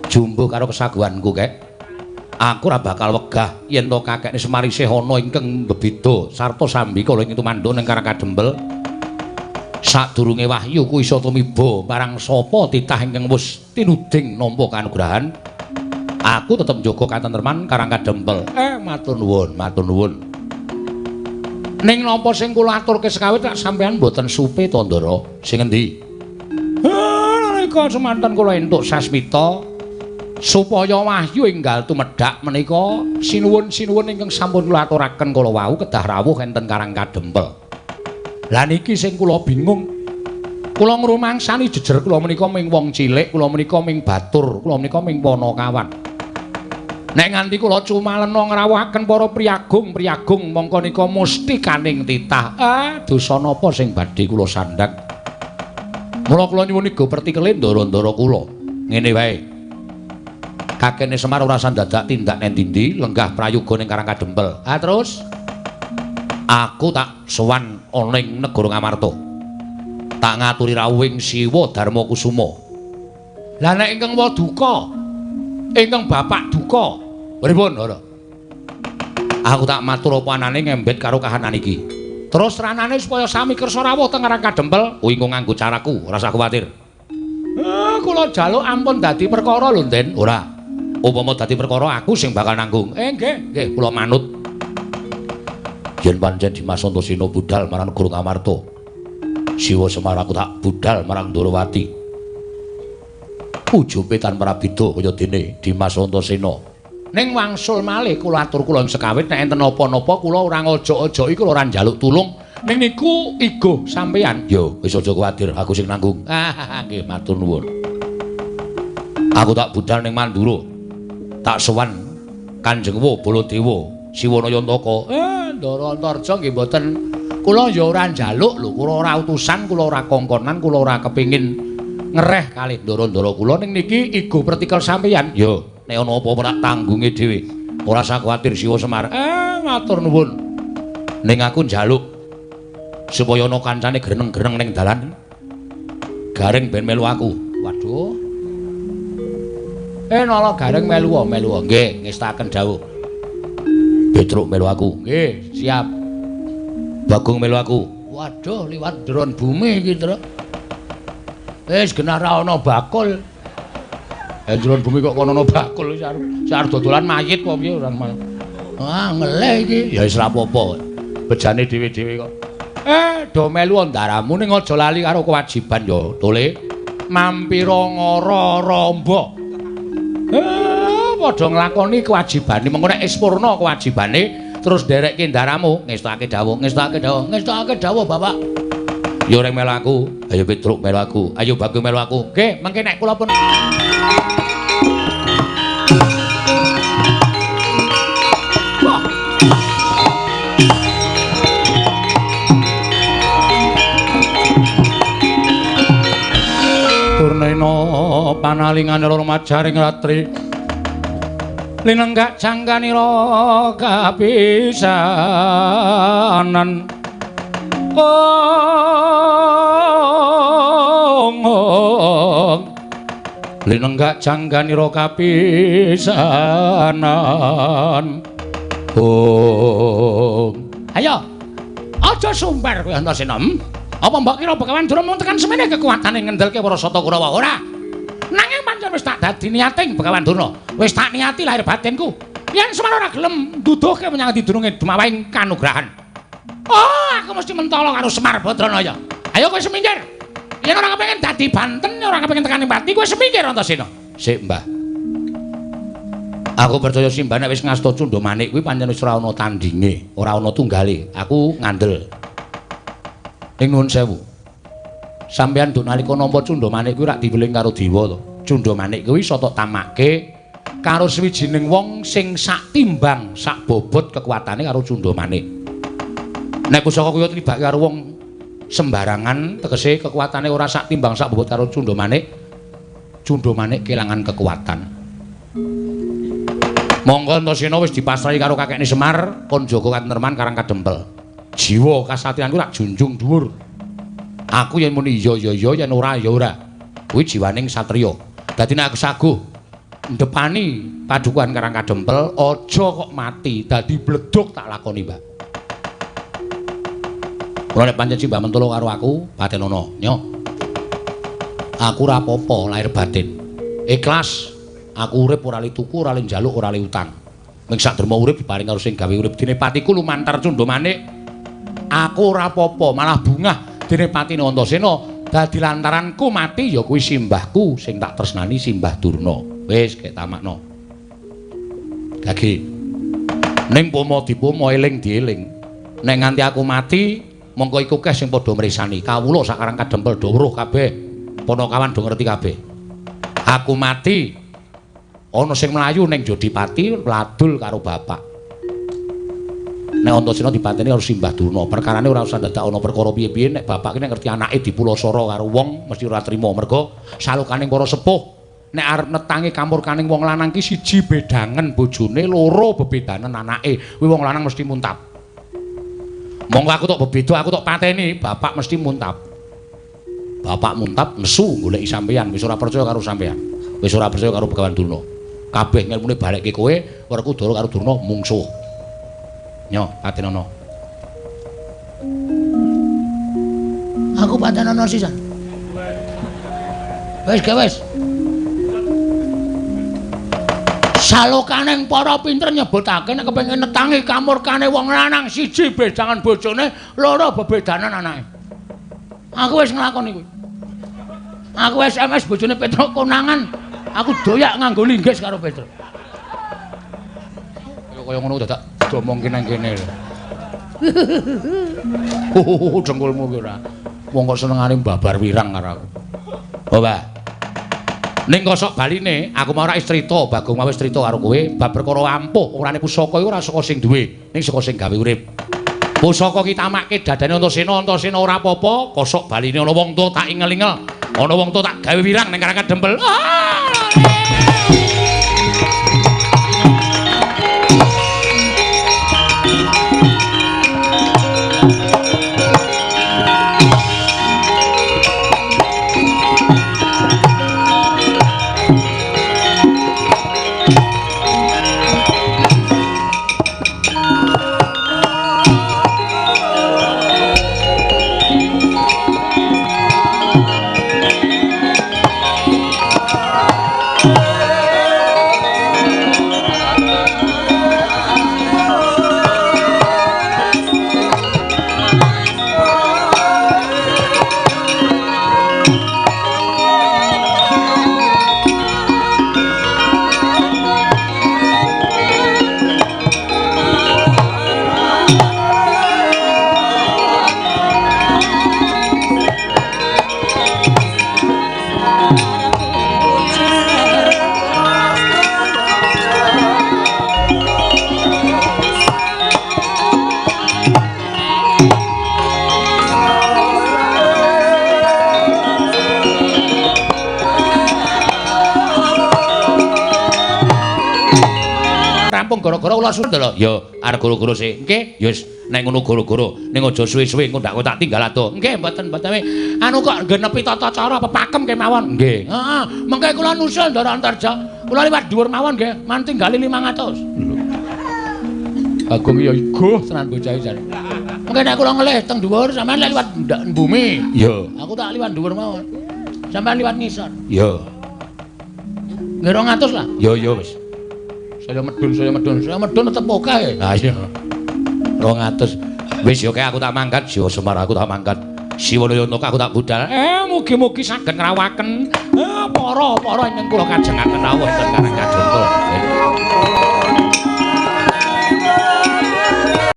Jumbuh karo kesaguhanku, Kek. Aku ora bakal wegah yen to kakekne Semar isih ana ingkang bebeda sarta sambikala ing tumanduk ning Karang Kadempel. Sadurunge wahyu ku iso tumiba marang sapa titah ingkang wis tinuding nampa kanugrahan, aku tetep njaga katentreman Karang Kadempel. Matur nuwun, matur nuwun. Ning napa sing kula aturke sekawit tak sampean mboten supe to, Ndara? Sing endi? Nalika semanten kula entuk sasmita supaya wahyu enggal tumedhak menika sinuwun-sinuwun ingkang sampun kula aturaken kala wau kedah rawuh enten Karang Kadempel. Lah niki sing kula bingung. Kula ngrumangsani jejer kula menika ming wong cilik, kula menika ming batur, kula menika ming panakawan. Nek nganti kula cumalena ngrawuhaken para priyagung-priyagung mongko nika musti kaning titah. Ah, dosa napa sing badhe kula sandhang? Mula kula nyuwun iga pertikele ndara-ndara kula. Ngene wae. Kakene Semar ora sandadak tindak nang ndi-ndi, lenggah prayoga ning Karang Kadempel. Ah, terus aku tak sowan ana ing negara Ngamarta. Tak ngaturi rawuhing Siwa Darma Kusuma. Lah nek ingkang waduka, ingkang bapak duka, pripun ora? Aku tak matur apa anane ngembet karo kahanan iki. Terus ranane supaya sami kersa rawuh teng Karang Kadempel, kuwi engko nganggo caraku, ora usah kuwatir. Kula jaluk ampun dadi perkara lho, Den. Ora. Upama dadi perkara aku sing bakal nanggung. Nggih, nggih, kula manut. Yen pancen Dimas Antasena budal marang negara Ngamarta, Siwa Semar aku tak budal marang Ndorowati. Ujube tanpa prabida kaya dene Dimas Antasena. Ning wangsul malih kula atur kula sekawit nek enten napa-napa kula ora ngojok-ojoki kula ora njaluk tulung. Ning niku igo sampeyan. Yo wis aja kuwatir, aku sing nanggung. Ah nggih matur nuwun. Aku tak budal ning Mandura. Tak sowan Kanjeng Wa Baladewa Siwana Yantaka. Ndara Antarja nggih mboten. Kula ya ora njaluk lho, kula ora utusan, kula ora kongkonan, kula ora kepengin ngereh kalih ndara-ndara kula ning niki igo pertikel sampeyan. Yo, nek ana apa-apa tak tanggunge dhewe. Ora usah kuwatir Siwa Semar. Matur nuwun. Ning aku njaluk supaya ana kancane greneng-greneng ning dalan. Gareng ben melu aku. Waduh. Nala Gareng melu melu. Nggih, ngestaken dawuh. Petruk melu aku. Nggih, siap. Bagong melu aku. Waduh, liwat ndron bumi iki, Truk. Wis genah ra ana bakul. Ndron bumi kok kono ana bakul wis arep dodolan mayit apa piye ora. Ah, ngelih iki. Ya wis ra apa-apa. Bejane dhewe-dhewe kok. Do melu ndaramu ning aja lali karo kewajiban ya, Tole. Mampira ngara ramba. Padha nglakoni kewajibane, mengko nek wis purna kewajibane terus nderekke ndaramu, ngestake dawuh, ngestake dawuh, ngestake dawuh Bapak. Ya reng melu aku, ayo Petruk melu aku, ayo Bagong melu aku. Nggih, mengke nek kula pun Turnena panalingane loro majaring ratri. Linenggak jangkanira kapisanan. Ong ong. Linenggak jangkanira kapisanan. Ong. Ayo. Aja sumbar kowe Antasena. Apa mbok kira Begawan Durna mung tekan semene kekuatane ngendelke para Sata Kurawa ora? Nanging pancen wis tak dadi niating Begawan Durna. Wis tak niati lahir batinku. Yen Semar ora gelem nduduhke menyang didurunge dumawahing kanugrahan. Oh, aku mesti mentolo karo Semar Badranaya. Ayo kowe semingkir. Yen ora kepengin dadi banten, ora kepengin tekan ing pati, kowe semingkir Antasena. Sik, Mbah. Aku percaya Simbah nek wis ngasta Cundha Manik kuwi pancen wis ora ana tandinge, ora ana tunggale. Aku ngandel. Ing nuwun sewu. Sampeyan nduk nalika nampa Cundha Manik kuwi rak diweling karo dewa to. Cundha Manik kuwi iso tok tamake karo sawijining wong sing sak timbang, sak bobot kekuatane karo Cundha Manik. Nek pusaka kuwi tribake karo wong sembarangan, tegese kekuatane ora sak timbang sak bobot karo Cundha Manik, Cundha Manik kelangan kekuatan. Monggo Antasena wis dipasrahi karo kakekne Semar kon jaga katentreman Karang Kadempel. Jiwa kasatriyanku rak junjung dhuwur. Aku yen muni iya ya iya, yen ora ya ora. Kuwi jiwaning satriya. Dadi nek aku saguh ndepani padukuhan Karang Kadempel, aja kok mati, dadi bledug tak lakoni, Mbah. Kula nek pancen Simbah mentolo karo aku, patenono, nyo. Aku ora apa-apa lahir batin. Ikhlas, aku urip ora li tuku, ora li njaluk, ora li utang. Ming sak derma urip diparing karo sing gawe urip. Dene patiku lumantar Cundha Manik. Aku ora apa-apa, malah bungah dene patine Antasena dadi lantaranku mati ya kuwi simbahku sing tak tresnani Simbah Durna. Wis gek tamakno. Gage. Ning pomo dipomo eling dieling. Nek nganti aku mati, mongko iku keh sing padha mresani. Kawula sak Karang Kadempel do weruh kabeh. Panakawan do ngerti kabeh. Aku mati ana sing mlayu ning Jodipati ladul karo bapak. Nek Antasena dipateni karo Simbah Durna, perkarane ora usah dadak ana perkara piye-piye. Nek bapak ki nek ngerti anake dipulasara karo wong mesti ora trima, mergo salukaning para sepuh nek arep netangi kamurkaning wong lanang ki siji bedangen bojone, loro bebedanen anake, kuwi wong lanang mesti muntap. Monggo aku tok bebeda, aku tok pateni, bapak mesti muntap. Bapak muntap nesu goleki sampeyan, wis ora percaya karo sampeyan. Wis ora percaya karo Begawan Durna. Kabeh ngelmune balekke kowe, Werkudara karo Durna mungsuh. Nyo, patenono. Aku patenono sisan. Wis ge wis. Salokaning para pinter nyebutake nek kepengin netangi kamurkane wong lanang siji bedangan bojone, loro bebedanan anake. Aku wis nglakoni kuwi. Aku SMS bojone Petruk konangan. Aku doyak nganggo linggis karo Petruk. Kaya ngono dadak diomongke nang kene lho. Dengkulmu ki ora. Wong kok senengane babar wirang karo aku. Oh, Mbah. Ning kosok baline aku mau ora wis crita, Bagong mau wis crita karo kowe bab perkara ampuh orane pusaka iku ora saka sing duwe, ning saka sing gawe urip. Pusaka ki tamake dadane Antasena, Antasena ora apa-apa, kosok baline ana wong tuwa tak ingel-ingel, ana wong tuwa tak gawe wirang ning Karang Dempel. Rampung gara-gara kula suwun lho. Ya arep goro-goro sik. Nggih, ya wis nek ngono goro-goro ning aja suwe-suwe engko ndak tak tinggal ado. Nggih, mboten mboten. Anu kok genepi tata cara pepakem kemawon. Nggih. Heeh, mengke kula nusul Ndara Antarja. Kula liwat dhuwur mawon nggih, man tinggali 500. Bagong ya iguh tenan bocah iki jane. Mengke nek kula ngelih teng dhuwur sampean lek liwat ndak bumi. Ya. Aku tak liwat dhuwur mawon. Sampean liwat ngisor. Ya. Nggih 200 lah. Ya ya wis. Saya medun, saya medun, saya medun tetep oke. Ha iya. 200. Wis yo aku tak mangkat, Siwa Semar aku tak mangkat. Siwa Yantaka aku tak budal. Mugi-mugi saged ngrawaken para-para ingkang kula kajengaken rawuh ing Karang Kadempel.